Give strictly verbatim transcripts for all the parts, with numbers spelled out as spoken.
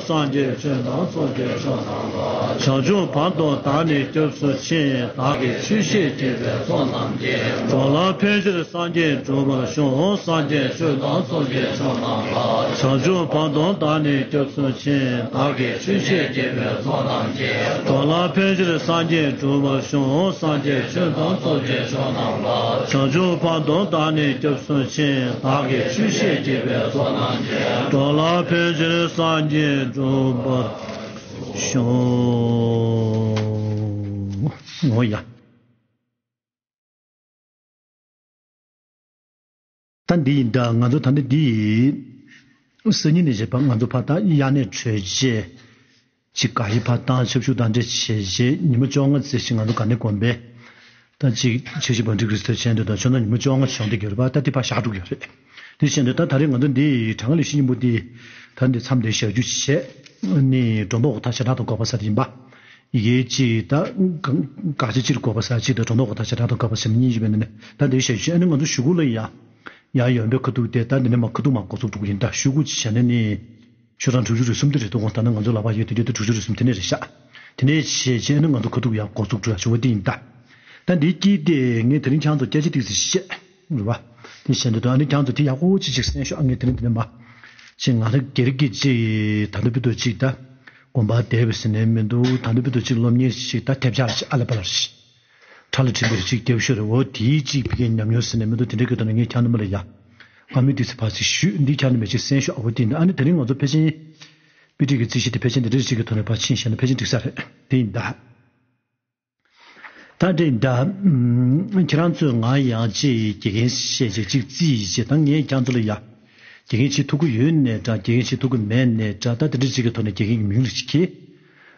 སངས་རྒྱས་ཆོས་དང་ཚོགས་ཀྱི་མཆོག་རྣམས་ལ། བྱང་ཆུབ་བར་དུ་བདག་ནི་སྐྱབས་སུ་མཆི། བདག་གིས་ཆོས་བཤད་བགྱིས་པའི་ཚོགས་རྣམས་ཀྱིས། འགྲོ་ལ་ཕན་ཕྱིར་སངས་རྒྱས་འགྲུབ་པར་ཤོག་སངས་རྒྱས་ཆོས་དང་ཚོགས་ཀྱི་མཆོག་རྣམས་ལ། བྱང་ཆུབ་བར་དུ་བདག་ནི་སྐྱབས་སུ་མཆི། བདག་གིས་ཆོས་བཤད་བགྱིས་པའི་ཚོགས་རྣམས་ཀྱིས། འགྲོ་ལ་ཕན་ཕྱིར་སངས་རྒྱས་འགྲུབ་པར་ཤོག་སངས་རྒྱས་ཆོས་དང་ཚོགས་ཀྱི་མཆོག་རྣམས་ལ། བྱང་ཆུབ་བར་དུ་བདག་ནི་སྐྱབས་སུ་མཆི། བདག་གིས་ཆོས་བཤད་བགྱིས་པའི་ཚོགས་རྣམས་ཀྱིས། འགྲོ་ལ་ཕན་ཕྱིར་སངས་རྒྱས་འགྲུབ་པར་ཤོག་འོ་ཡ། ད་འདི་ཡིན་ད། ང་ཚོ་ད་ནི་འདི་ཡིན། སང་ཉིན་ནས་བྱས་པ་ང་ཚོ་ཕར་ད་དབྱར་གནས་གྲོལ་རྗེས། ཅིག་དགའ་ཞིག་ཕར་བཏང་ཆབ་ཞུགས་དང་འབྲེལ་བྱས་རྗེས་ཉི་མ་བཅོ་ལྔ་ཙམ་ཞིག་ང་ཚོ་དགའ་ལྡན་དགོན་པའི། ད་ཅིག་ཆེ་བཞི་བང་སྒྲིག་རིས་སུ་ཆེན་འདི་དང་ཆོས་ནང་ཉི་མ་བཅོ་ལྔ་བྱུང་སྟེ་གྱུར་པ་ད་འདི་ཕར་བཞག་འགྲོ་གི་ཡོད་རེད། དེ་བཞིན་དུ་ད་ད་རེས་ང་ཚོ་འདི་གྲངས་ཀ་ལས་ཤིང་སྙིང་པོ་འདི་ད་འདི་མཚམས་འདི་བཞག་རྒྱུ་བྱས། ནི་སྒྲོ་འདོགས་ཐག་ཞེ་དྲག་ཏུ་འགོག་པ་ས་དེ་ཡིན་པ། ཡི་གེ་གཅིག་ད་དགག་བྱ་གཅིག་འགོག་པ་ས་གཅིག་དང་སྒྲོ་འདོགས་ཐག་ཞེ་དྲག་ཏུ་འགོག་པ་ཟེར་ནི་གཉིས་ཡོད་པས་ནི་ད་འདི་བཞག་རྒྱུ་བྱས། ཨ་ནི་ང་ཚོ་གཞུག་གུ་ལ་ཡ། ཡང་ཡོན་པའི་ཁ་ཐུག་དེ་ད་འདི་ནས་མ་ཁ་ཐུག་མ་འགོ་ཚུགས་འགྲོ་གི་ཡིན། ད་ཤོག་གུ་བྱས་ནས་ནི། ཤོག་གྲངས་དྲུག་ཅུ་རེ་གསུམ་དེ་རེད་འདུག་ད་ནི་ང་ཚོ་ལག་པ་ཡོད་དེ་ཡོད་དེ་དྲུག་ཅུ་རེ་གསུམ་དེ་ནས་རེད་ཤག་དེ་ནས་བྱས་བྱས་ནི་ང་ཚོ་ཁ་ཐུག་ཡང་འགོ་ཚུགས་འགྲོ་ཡ་བྱུང་བ་དེ་ཡིན་ད། ད་འདིའི་དཀྱིལ་དེ་ངས་དེ་རིང་ཁྱང་ཚོ་སྐད་ཆ་ཏིག་ཙམ་བཤད། རེད་བ། དེ་བཤད་འདོད་འདུག་ཨ་ནི་ཁྱང་ཚོ་དེ་ཡག་པོ་ཅིག་ཅིག་གསན་ཤོག་ཨ་ངས་དེ་རིང་དེ་ནས་མ། ཅིག་ང་རང་སྒེར་གྱི་ཅིག་ད་ལྟ་བར་དུ་ཅིག་ད། དགོན་པ་བསྡད་པ་ཟེར་ནས་མི་འདུག་ད་ལྟ་བར་དུ་ཅིག་སློབ་གཉེར་ཅིག་ད་ཐེབས་ཆག་ཅིག་ཨ་ལ་པ་ལ་རེད། ཁྲ་ལ་ཁྲིམས་པའི་རིགས་གཅིག་རྒྱབ་ཤོར་རེ་འོ་དེའི་གཅིག་ཕ་གིའི་ཉམས་མྱོང་ཟེར་ནས་མི་འདུག་དེ་འདྲའི་གི་ཐོག་ནས་ངས་ཁྱང་རྣམ་པ་ལ་ཡ། ང་མི་དུས་ཚོད་ཕར་ཚིག་ཞུས་འདི་ཁྱང་རྣམ་པས་ཅིག་གསན་ཤོག་ཨ་བོ་དེ་འདི་ཨ་ནི་དེ་རིང་ང་ཚོ་ཕལ་ཆེར། དཔེ་ཁྲིད་ཀྱི་རྩིས་གཞི་དེ་ཕལ་ཆེར་འདི་འདྲའི་གཅིག་གི་ཐོག་ནས་ཕར་ཕྱིན་བཞག་ན་ཕལ་ཆེར་འགྲིག་ས་རེད་དེ་ཡིན་ད། ད་འདྲ་ཡིན་ད། ཁྱེད་རང་ཚོས་ང་ཡང་ཅིག་དགེ་རྒན་བཤད་ཅིག་ཅིག་རྩིས་ཡིན་ཅིག་ད་ངས་ཁྱང་ཚོ་ལ་ཡ། དགེ་རྒན་བྱེད་ཐུབ་ཀྱི་ཡོད་ནའི་འདྲ་དགེ་རྒན་བྱེད་ཐུབ་ཀྱི་མེད་ནའི་འདྲ་ད་དེ་འདྲ་གཅིག་གི་ཐོག་ནས་དགེ་རྒན་གྱི་མིང་རེ་གཅིག་ཁྱེར།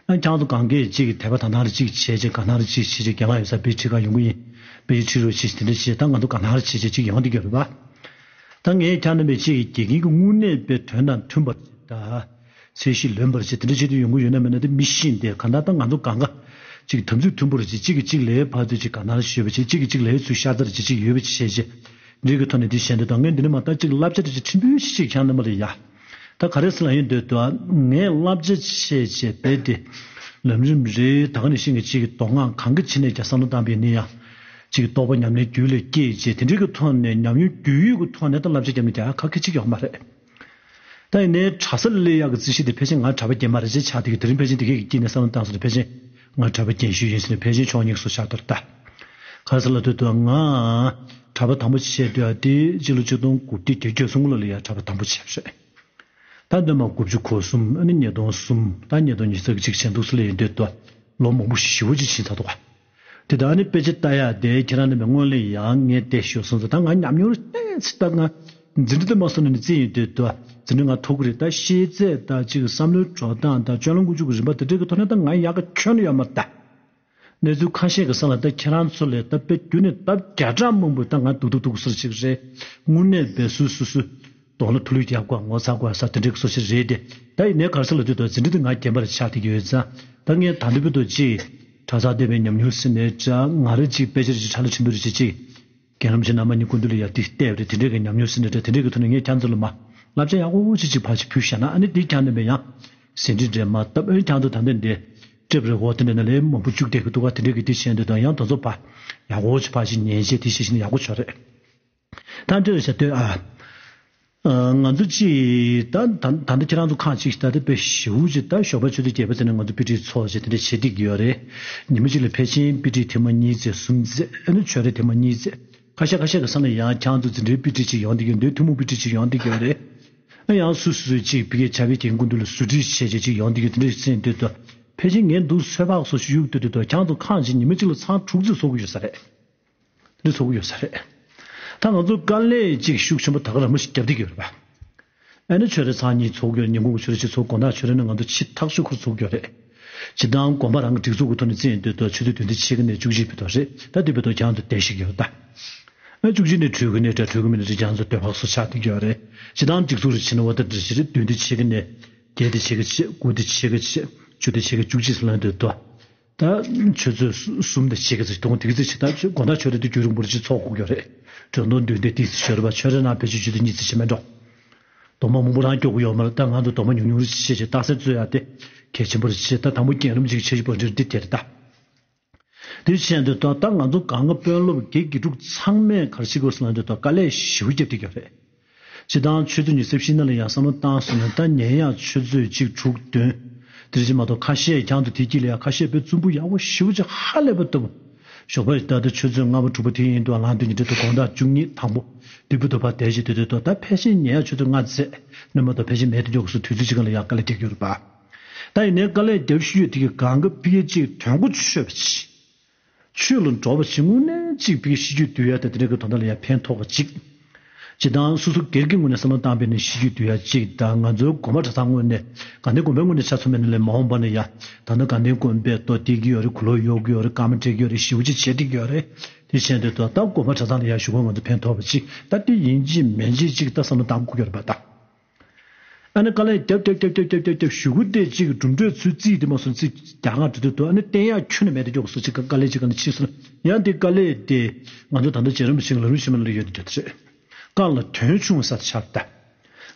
ཨ་ཁྱང་ཚོ་གང་གས་གཅིག་གི་དད་པ་དང་ཐང་རེ་གཅིག་བྱས་རྗེས་དགའ་སྣང་རེ་གཅིག་བྱས་རྗེས་རྒན་ལགས་ཡོད་ས་དཔེ་ཁྲིད་ག་ཡོང་གི་ཡིན། དཔེ་ཁྲིད་རོགས་བྱས་ཞེས་དེ་འདྲ་བྱས་ད་ང་ཚོ་དགའ་སྣང་རེ་བྱས་རྗེས་གཅིག་ཡོང་བསྡད་ཀྱི་ཡོད་རེད་པ། ད་ངས་ཁྱང་རྣམ་པས་གཅིག་གི་དགེ་རྒན་གྱི་དངོས་གནས་པའི་དོན་དང་མཐུན་པར་ད། ཚད་གཞི་ལོན་པར་བྱས་དེ་འདྲ་བྱས་དུས་ཡོང་གི་ཡོད་ན་མེད་ན་དེ་མི་ཤེས་ཏེ་གང་ལྟར་ད་ང་ཚོ་གང་ག་ཅིག་དམ་ཚིག་མཐུན་པོར་བྱས་གཅིག་གིས་གཅིག་ལ་ཕར་ཚུར་ཅིག་དགའ་སྣང་ཞུས་པ་བྱས་གཅིག་གིས་གཅིག་ལ་ཚུར་ཤ་ཚ་རེ་བྱས་ཅིག་ཡོད་པ་བྱས་བྱས་འདི་གི་ཐོག་ནས་འདི་བཤད་འདོད་དང་ངས་འདི་ནས་མ་ད་ཅིག་བསླབ་བྱ་དེ་ཅིག་ཕྲན་བུ་ཞིག་ཅིག་ཁྱང་རྣམ་པ་ལ་ཡ། ད་ག་རེ་ཟེར་ལ་ཡོད་འདོད་དོ། ངས་བསླབ་བྱ་བྱས་བྱས་རྦད་དེ་ལམ་རིམ་རེ་ད་ག་ནང་བཞིན་གྱི་ཅིག་གི་མདོ་སྔགས་གང་གི་ཕྱི་ནས་ཀྱང་བསམ་བློ་བཏང་པའི་ནི་ཡང་ཅིག་གི་རྟོགས་པ་ཉམས་ལེན་རྒྱུད་ལ་སྐྱེས་བྱས་དེ་འདྲའི་གི་ཐོག་ནས་ཉམས་མྱོང་རྒྱུས་ཡོད་ཀྱི་ཐོག་ནས་ད་བསླབ་བྱ་བརྒྱབ་ནས་རྒྱག་ཁག་གི་ཅིག་ཡོད་མ་རེད། ད་ཡིན་ནའི་གྲྭ་ས་སླེབས་ཡག་གི་རྩིས་གཞི་དེ་ཕལ་ཆེར་ང་གྲྭ་པ་རྒན་མ་རེད་ཅེས་ཆགས་དེ་གི་དེ་རིང་ཕལ་ཆེར་དེ་གས་ཀྱི་དཀྱིལ་ནས་བསམ་བློ་བཏང་སོང་ནས་ཕལ་ཆེར་ང་གྲྭ་པ་རྒན་ཤོས་ཡིན་ཟེར་ནས་ཕལ་ཆེར་ཕྱོགས་གཉིས་སུ་ཆགས་དོར་ད། ག་རེ་ཟེར་ལབ་དུས་ད་ང་གྲྭ་པ་དང་པོ་བྱས་དུས་ཨ་དེ་སྤྱི་ལོ་ཆིག་སྟོང་དགུ་བརྒྱ་བརྒྱད་ཅུ་གྱ་གསུམ་ལོ་ལ་ཡ་གྲྭ་པ་དང་པོ་བྱས་པ་རེད། ད་སྟོན་མ་དགུ་བཅུ་གོ་གསུམ་ཨ་ནི་ཉིས་སྟོང་གསུམ་ད་ཉིས་སྟོང་ཉི་ཤུ་རྩ་གཅིག་བྱས་འདུག་སེ་ལ་ཡིན་དུས་ད་ལོ་མང་པོ་ཞེ་པོ་ཅིག་ཕྱིན་ཚར་འདུག་ག་དེ་ད་ཨ་ནི་དཔེ་ཆ་ལྟ་ཡག་དེ་ཁྱེད་རང་རྣམ་པས་སྔོན་ལ་ཡང་ངས་བལྟས་ཤོད་སོང་ཙང་ད་ང་ཉམས་མྱོང་ལྟས་ཚེ་ད་ང་འཛིན་གྲྭ་དེ་མ་སོང་ནས་ནི་རྩིས་ཡིན་དུས་ད་འཛིན་གྲྭ་ང་ཐོབ་གི་རེད། ད་ཤེས་ཚད་ད་ཅིག་བསམ་བློའི་འགྲོ་སྟངས་ད་སྤྱོད་ལམ་ཀུན་སྤྱོད་ཀྱི་རིམ་པ་དེ་འདྲ་གི་ཐོག་ནས་ད་ང་ཡག་ག་ཁྱོན་ནས་ཡོད་མ་རེད་ད། གནས་ཚུལ་ཁ་ཤས་ཀྱི་ས་ལ་ད་ཁྱེད་རང་ཚོ་ལས་ད་དཔེ་རྒྱུན་ནས་ལྡབ་བརྒྱ་ཕྲག་མང་པོས་ད་ང་སྡུག་སྡུག་སྡུག་ཟེར་ཅིག་རེད། དངོས་གནས་དཔེ་སུ་སུ་སུ་གདོང་ལ་ཐུ་ལུད་རྒྱག་དགོས་ངོ་ཚ་དགོས་ས་དེ་འདྲའི་བཟོ་ཞིག་རེད་དེ། ད་ཡིན་ནའི་ག་རེ་ཟེར་ལབ་དུས་ད་འཛིན་གྲྭ་དེ་ང་རྒན་པར་ཆགས་བསྡད་ཀྱི་ཡོད་ཙང་ད་ངས་ད་འདི་བར་དུ་ཅིག་གྲྭ་ཚང་བསྡད་པའི་ཉམས་མྱོང་ཟེར་ནའི་འདྲ་ང་རང་ཅིག་དཔེ་ཆ་རེ་ཅིག་ཁྲ་ལ་ཆེན་པོ་རེ་ཅིག་ཅིག་རྒན་རབས་ཆེ་ནང་མ་ཉིད་སྐུ་མདུན་ལ་ཡར་ཏིག་བལྟས་པ་རེད། དེ་འདྲའི་གི་ཉམས་མྱོང་ཟེར་ནའི་འདྲ་དེ་འདྲའི་གི་ཐོག་ནས་ངས་ཁྱེད་ཚོ་ལ་མ་བསླབ་བྱ་ཡག་པོ་ཅིག་ཅིག་ཕར་ཅིག་ཕུལ་བཞག་ན་ཨ་ནི་འདི་ཁྱེད་ཚོ་ནས་ཡང་ཟིན་བྲིས་འདྲ་མ་བཏབ་ཨ་ནི་ཁྱེད་ཚོ་ད་ལྟ་འདི་སྐྲེབ་རེ་འོ་དེ་འདྲ་ན་ལས་མང་པོ་བཅུག་བསྡད་ཀྱི་འདུག་ག་དེ་འདྲའི་གི་དེ་བྱས་འདུག་ད་ཡང་དེ་ཚོ་ཕར་ཡག་པོ་ཅིག་ཕར་ཅིག་ཉན་བྱས་དེ་བྱས་ཤིག་ན་ཡག་པོ་ཆོག་རེད། ད་འདྲ་རེད་ཤག་ལྟོས་ཨ། ང་ཚོ་ཅིག་ད་ད་ད་ལྟ་ཁྱེད་རང་ཚོ་ཁག་ཅིག་ད་ལྟ་དཔེ་ཞེ་པོ་ཅིག་ད་ཞོགས་པ་ཆུ་ཚོད་བརྒྱད་པ་ཙམ་ནས་ང་ཚོ་དཔེ་ཁྲིད་ཚོགས་བྱས་དེ་འདྲ་བྱེད་བསྡད་ཀྱི་ཡོད་རེད། ཉི་མ་གཅིག་ལ་ཕལ་ཆེར་དཔེ་ཁྲིད་ཐེངས་མ་གཉིས་ཙམ་གསུམ་ཙམ་ཨ་ནི་ཆོས་ར་ཐེངས་མ་གཉིས་ཙམ་ཁ་ཤས་ཁ་ཤས་ཀྱི་ས་ལ་ཡང་ཁྱེད་ཚོ་འཛིན་གྲྭའི་དཔེ་ཁྲིད་ཅིག་ཡོང་བསྡད་ཀྱི་ཡོད་འདུག་ཐུན་མོང་དཔེ་ཁྲིད་ཅིག་ཡོང་བསྡད་ཀྱི་ཡོད་རེད། ཨ་ཡང་སུ་སུ་སུ་ཅིག་ཕ་གིའི་ཕྱག་དཔེ་རྒན་སྐུ་མདུན་ལ་ཟུར་ཁྲིད་བྱས་བྱས་ཅིག་ཡོང་བསྡད་ཀྱི་དེ་འདྲ་ཟིན་འདུག་ད་ཕལ་ཆེར་ངས་འདུག་ཚོད་དཔག་སོགས་ཤིག་གཡུག་བསྡད་དུས་ད་ཁྱེད་ཚོ་ཁག་ཅིག་ཉི་མ་གཅིག་ལ་ཚར་དྲུག་ཙམ་ཚོགས་ཀྱི་ཡོད་ས་རེད། འདི་ཚོགས་ཀྱི་ཡོད་ས་རེད། ད་ང་ཚོ་དཀའ་ལས་ཅིག་ཤུགས་ཆེན་པོ་ད་ག་རང་མོ་ཞིག་བརྒྱབ་བསྡད་ཀྱི་ཡོད་རེད་པ། ཨ་ནི་ཆོས་ར་ཚར་གཉིས་ཚོགས་ཀྱི་ཡོད། ཉིན་གུང་གི་ཆོས་ར་གཅིག་ཚོགས། དགོང་དག་ཆོས་ར་ནི་ང་ཚོ་ཕྱི་ཐག་ཆོད་ཁུར་ཚོགས་ཀྱི་ཡོད་རེད། སྤྱིར་བཏང་དགོན་པ་རང་གི་སྒྲིག་འཛུགས་ཀྱི་ཐོག་ནས་བརྩིས་ཡོང་དུས་ད་ཆུ་ཚོད་བདུན་དང་ཕྱེད་ཀ་ནས་བཅུ་གཅིག་བར་དུ་རེད། ད་དེ་བར་དུ་ཁྱེད་ཚོ་བསྡད་ཤེས་ཀྱི་ཡོད་ད། ཨ་བཅུ་གཅིག་ནས་གྲོལ་གི་ནས་འདྲ་གྲོལ་གི་མིན་ནས་འདྲ་ཁྱེད་ཚོ་སྡོད་ཕག་སུ་ཆགས་བསྡད་ཀྱི་ཡོད་རེད། སྤྱིར་བཏང་སྒྲིག་འཛུགས་རེ་བྱེད་ན་འོ་ད་འདྲ་ཞིག་རེད། བདུན་དང་ཕྱེད་ཀ་ནས་བརྒྱད་དང་ཕྱེད་ཀ་བྱེད། དགུ་དང་ཕྱེད་ཀ་བྱེད། བཅུ་དང་ཕྱེད་ཀ་བཅུ་གཅིག་ལ་འདོད་དོ། ད་ཆུ་ཚོད་གསུམ་དང་ཕྱེད་ཀ་ཙམ་གཏོང་དེ་ག་ཙམ་བྱེད། ད་དགོང་དག་ཆོས་ར་དེ་རྒྱུན་རིང་པོར་ཅིག་ཚོགས་དགོས་ཀྱི་རེད། དྲན་གདུང་བདུན་དང་ཏིག་ཙམ་ཤོར་བ་ཆོས་ར་ནང་ཕལ་ཆེར་ཆུ་ཚོད་གཉིས་ཙམ་བྱེད་མེད་འགྲོ། རྡོག་མ་མང་པོ་རང་སྐྱོར་གི་ཡོད་མ་རེད། ད་ང་ཚོ་རྡོག་མ་ཉུང་ཉུང་རེ་བྱས་བྱས་རྟགས་གསལ་རྩོད་ཡ་དེ་གལ་ཆེན་པོ་རེད་བྱས། ད་དང་པོ་རྒྱལ་རབས་ཅིག་བྱས་བྱས་པ་འདྲ་འདི་དེ་རེད་ད། དེ་བྱས་འདི་ད་ད་ང་ཚོ་གང་ག་དཔོན་སློབ་དགེ་དགེ་ཕྲུག་ཚང་མས་ག་རེ་བྱེད་དགོས་ཟེར་ན་འདི་ད་དཀའ་ལས་ཞེ་པོ་བརྒྱབ་བསྡད་ཀྱི་ཡོད་རེད། སྤྱིར་བཏང་ཆུ་ཚོད་ཉི་ཤུ་རྩ་བཞི་ནང་ལ་ཡང་བསམ་བློ་བཏང་སོང་ན་ད་ཉན་ཡག་ཆུ་ཚོད་གཅིག་དྲུག་བདུན། དེ་རེད་ཅེ་མ་གཏོགས་ཁ་ཤས་རྒྱང་དུ་དེ་དཀྱིལ་ལ་ཡང་ཁ་ཤས་དཔེ་རྩུབ་པོ་ཡག་པོ་ཞེ་པོ་ཅིག་ཧ་ལས་པ་ལྟ་བུ། ཞོགས་པ་ད་ལྟ་ཆུ་ཚོད་ལྔ་པ་དྲུག་པ་དེ་ཡིན་དུས་ལངས་དུས་ཉིན་དྲན་དུ་དགོང་དག་བཅུ་གཉིས་དང་པོ་དེ་བུ་དུ་བ་དལ་ཞིག་དེ་དུས་ད་ཕལ་ཆེར་ཉལ་ཡག་ཆུ་ཚོད་ལྔ་ཚད་ནས་མ་གཏོགས་ཕལ་ཆེར་མེད་དུ་འཇོག་སོ་དུས་ཚོད་ཅིག་ལ་ཡང་དཀའ་ལས་རྒྱག་གི་ཡོད་རེད་པ། ད་ཡིན་ནའི་དཀའ་ལས་རྒྱབ་ཤི་ཡོད་དེ་གི་གང་ག་ཕི་གེ་ཅིག་དོན་གོ་ཆོད་པ་ཅིག་ཆོས་ལ་འགྲོ་བ་ཞིག་དངོས་གནས་གཅིག་ཕ་གི་ཤེས་རྒྱུད་འདུལ་ཡ་དང་དེ་འདྲ་གི་དོན་དག་ལ་ཡ་ཕན་ཐོགས་པ་གཅིག་སྤྱིར་བཏང་སོ་སོ་སྒེར་གྱི་ངོས་ནས་བསམ་བློ་བཏང་པས་ནི་ཤེས་རྒྱུད་འདུལ་ཡ་གཅིག་དང་ང་ཚོའི་དགོན་པ་གྲྭ་ཚང་ངོས་ནས་དགའ་ལྡན་དགོན་པའི་ངོས་ནས་ཆ་མཚོན་པ་ཡིན་ན་ལས་མ་འོངས་པ་ན་ཡ་ད་ནི་དགའ་ལྡན་དགོན་པས་ལྟོ་སྟེར་གྱི་ཡོད་རེད། གོས་ལོག་གཡོག་གི་ཡོད་རེད། སྐར་མ་སྤྲད་ཀྱི་ཡོད་རེད། ཞེ་པོ་ཅིག་བྱེད་བསྡད་ཀྱི་ཡོད་རེད། དེ་བྱས་འདི་ད་ལྟ་དགོན་པ་གྲྭ་ཚང་ལ་ཡ་ཞུ་སྒོ་ང་ཚོ་ཕན་ཐོགས་པ་གཅིག་ད་དེ་ཡིན་གཅིག་མིན་གཅིག་གཅིག་ད་བསམ་བློ་བཏང་དགོས་ཀྱི་ཡོད་རེད་པ་ད། ཨ་ནི་དཀའ་ལས་རྒྱབ་རྒྱབ་རྒྱབ་རྒྱབ་རྒྱབ་རྒྱབ་ཞུ་གུ་དེ་གཅིག་གྲུབ་འབྲས་ཚུར་རྩིས་དེ་མ་སོང་རྩིས་རྒྱ་གར་འགྲོ་དུས་དུ་ཨ་ནི་བསྟན་ཡག་ཁྱོན་ནས་མེད་དུ་འཇོག་སོ་གཅིག་དཀའ་ལས་གཅིག་ག་ནས་ཕྱིན་སོང་ཡང་དེ་དཀའ་ལས་དེ་ང་ཚོ་ད་ལྟ་རྗེ་རིན་པོ་ཆེ་ལ་རིན་ཆེན་མ་ལ་ཡོད་དུ་འཇོག་དེ་རེད། བཀའ་ལ་དོན་ཆུང་ས་ཆར་ད།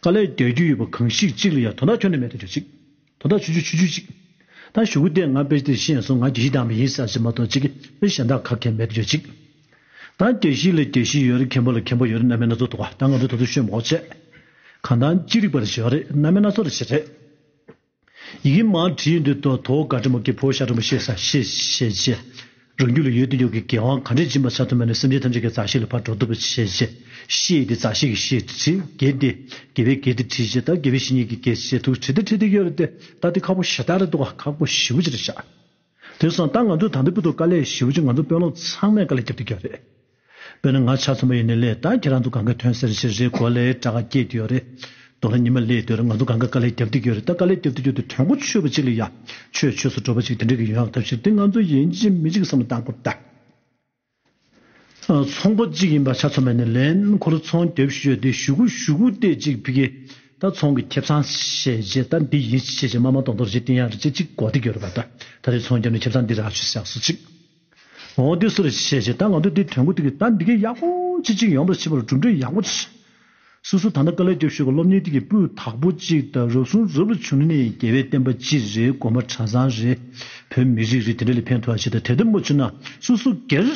དཀའ་ལས་རྒྱག་རྒྱུ་ཡོད་པ་གང་ཞིག་གཅིག་ལ་ཡང་དོན་དག་ཁྱོན་ནས་མེད་དུ་འཇོག་གཅིག་དོན་དག་ཆུང་ཆུང་ཆུང་ཆུང་གཅིག་ད་ཞུ་གུ་དེ་ང་དཔེ་དེ་ཤེས་སོང་ང་དགེ་བཤེས་དམ་པ་ཡིན་ས་ཞིག་མ་གཏོགས་གཅིག་གི་དཔེ་གཞན་དག་ག་གེ་མེད་དུ་འཇོག་གཅིག་ད་དགེ་བཤེས་ལ་དགེ་བཤེས་ཡོད་རེད། མཁན་པོ་ལ་མཁན་པོ་ཡོད་རེད། རྣམ་པའི་སྣ་ཚོགས་འདུག་ག་ད་ང་ཚོ་ད་དུང་ཤོད་མོ་བྱས། གང་ལྟར་ཅི་རིགས་པར་བྱེད་རེད། རྣམ་པའི་སྣ་ཚོགས་རེ་བྱེད་རེད། ཡི་གེ་མར་བྲིས་འདུག་ཏོ་དོ་ག་དྲི་མོ་གི་ཕོ་ཤ་དྲི་མོ་ཤེས་ས་ཤེས་ཤེས་ཆེ། རང་རྒྱུད་ལ་ཡོད་དུ་ཡོད་ཀྱི་དགེ་དབང་ག་འདྲས་སྦྱིན་པ་ཆ་ཐུབ་མེད་ན་སེམས་ཅན་ཐམས་ཅད་ཀྱི་མཛའ་བཤེས་ལ་ཕར་འགྲོ་ཐུབ་པ་བྱེད་ཅེས། ཤེས་དེ་མཛའ་བཤེས་ཀྱི་ཤེས་དེ་བྲིས། དགེ་དེ་དགེ་བའི་དགེ་དེ་བྲིས་ཅེས། ད་དགེ་བའི་བཤེས་གཉེན་གྱི་དགེ་ཞེས་ཐུགས་བྲིས་དེ་བྲིས་དེ་ཡོད་རེད་དེ། ད་དེ་ཁག་པོ་ཞེ་དྲག་རེད་འདུག་ག་ཁག་པོ་ཞེ་པོ་ཅིག་རེད་ཤག་དེ་སོང་ད་ང་ཚོ་ད་ལྟ་བར་དུ་དཀའ་ལས་ཞེ་པོ་ཅིག་ང་ཚོ་དཔོན་སློབ་ཚང་མས་དཀའ་ལས་རྒྱབ་བསྡད་ཀྱི་ཡོད་རེད། དཔེར་ན་ང་ཆ་ཚང་མ་ཡིན་ནའི་ལས་ད་ཁྱེད་རང་ཚོ་གང་ག་ཐོན་ཟེར་ཞེས་རེད། གོ་ལས་དྲག་ག་སྐྱེས་དུ་ཡོད་རེད། རྡོ་ལ་ཉི་མ་ལས་དུ་ཡོད་རེད། ང་ཚོ་གང་ག་དཀའ་ལས་རྒྱབ་བསྡད་ཀྱི་ཡོད་རེད། ད་དཀའ་ལས་རྒྱབ་བསྡད་ཀྱི་ཡོད་དུ་དོན་གོ་ཆོད་པ་ཅིག་ལ་ཡ་ཆོས་ཆོས་སུ་འགྲོ་བ་ཅིག་དེ་འདྲ་གི་ཡོང་ཡག་ཐབས་ཤེས་དེ་ང་ཚོ་ཡིན་གཅིག་མིན་གཅིག་བསམ་བློ་བཏང་དགོས་ད། ཚོང་པ་གཅིག་ཡིན་པ་ཆ་ཚང་མ་ནས་ལན་ཁོ་རང་ཚོང་རྒྱབ་ཞུས་ཏེ་ཞུ་གུ་ཞུ་གུ་དེ་གཅིག་ཕི་གེ་ད་ཚོང་གི་ཁེ་བཟང་བཤད་རྗེས་ད་འདི་ཡིན་ཞེས་བྱས་མ་མ་གཏོང་གཏོང་རྗེས་བསྟན་ཡག་རེད་ཅེས་གཅིག་གོ་བསྡད་ཀྱི་ཡོད་རེད་པ། ད་ད་རེས་ཚོང་རྒྱབ་ནས་ཁེ་བཟང་འདི་རག་ཆུ་བཞག་སུ་གཅིག་འོ་འདི་སུ་རེད་བཤད་བྱས་ད་ང་ཚོ་འདི་དོན་གོ་འདི་གི་ད་འདི་གའི་ཡག་པོ་ཅི་ཅིག་ཡོང་བར་བྱེད་པར་གྲུབ་འབྲས་ཡག་པོ་ཅི། སོ་སོ་ད་ལྟ་དཀའ་ལས་རྒྱབ་ཞུ་གི་སློབ་གཉེར་འདི་གི་སྤུས་དག་པོ་ཅིག་དང་རབ་གསུམ་རབ་ལ་བྱུང་ནས་རྒྱལ་བའི་བསྟན་པ་སྤྱི་རེད། དགོན་པ་གྲྭ་ཚང་རེད། བོད་མི་རིགས་རེད། དེ་འདྲ་ལ་ཕན་ཐོགས་ཡ་ཞིག་དང་དེ་ལྟར་མ་བྱུང་ན་སོ་སོ་སྒེར།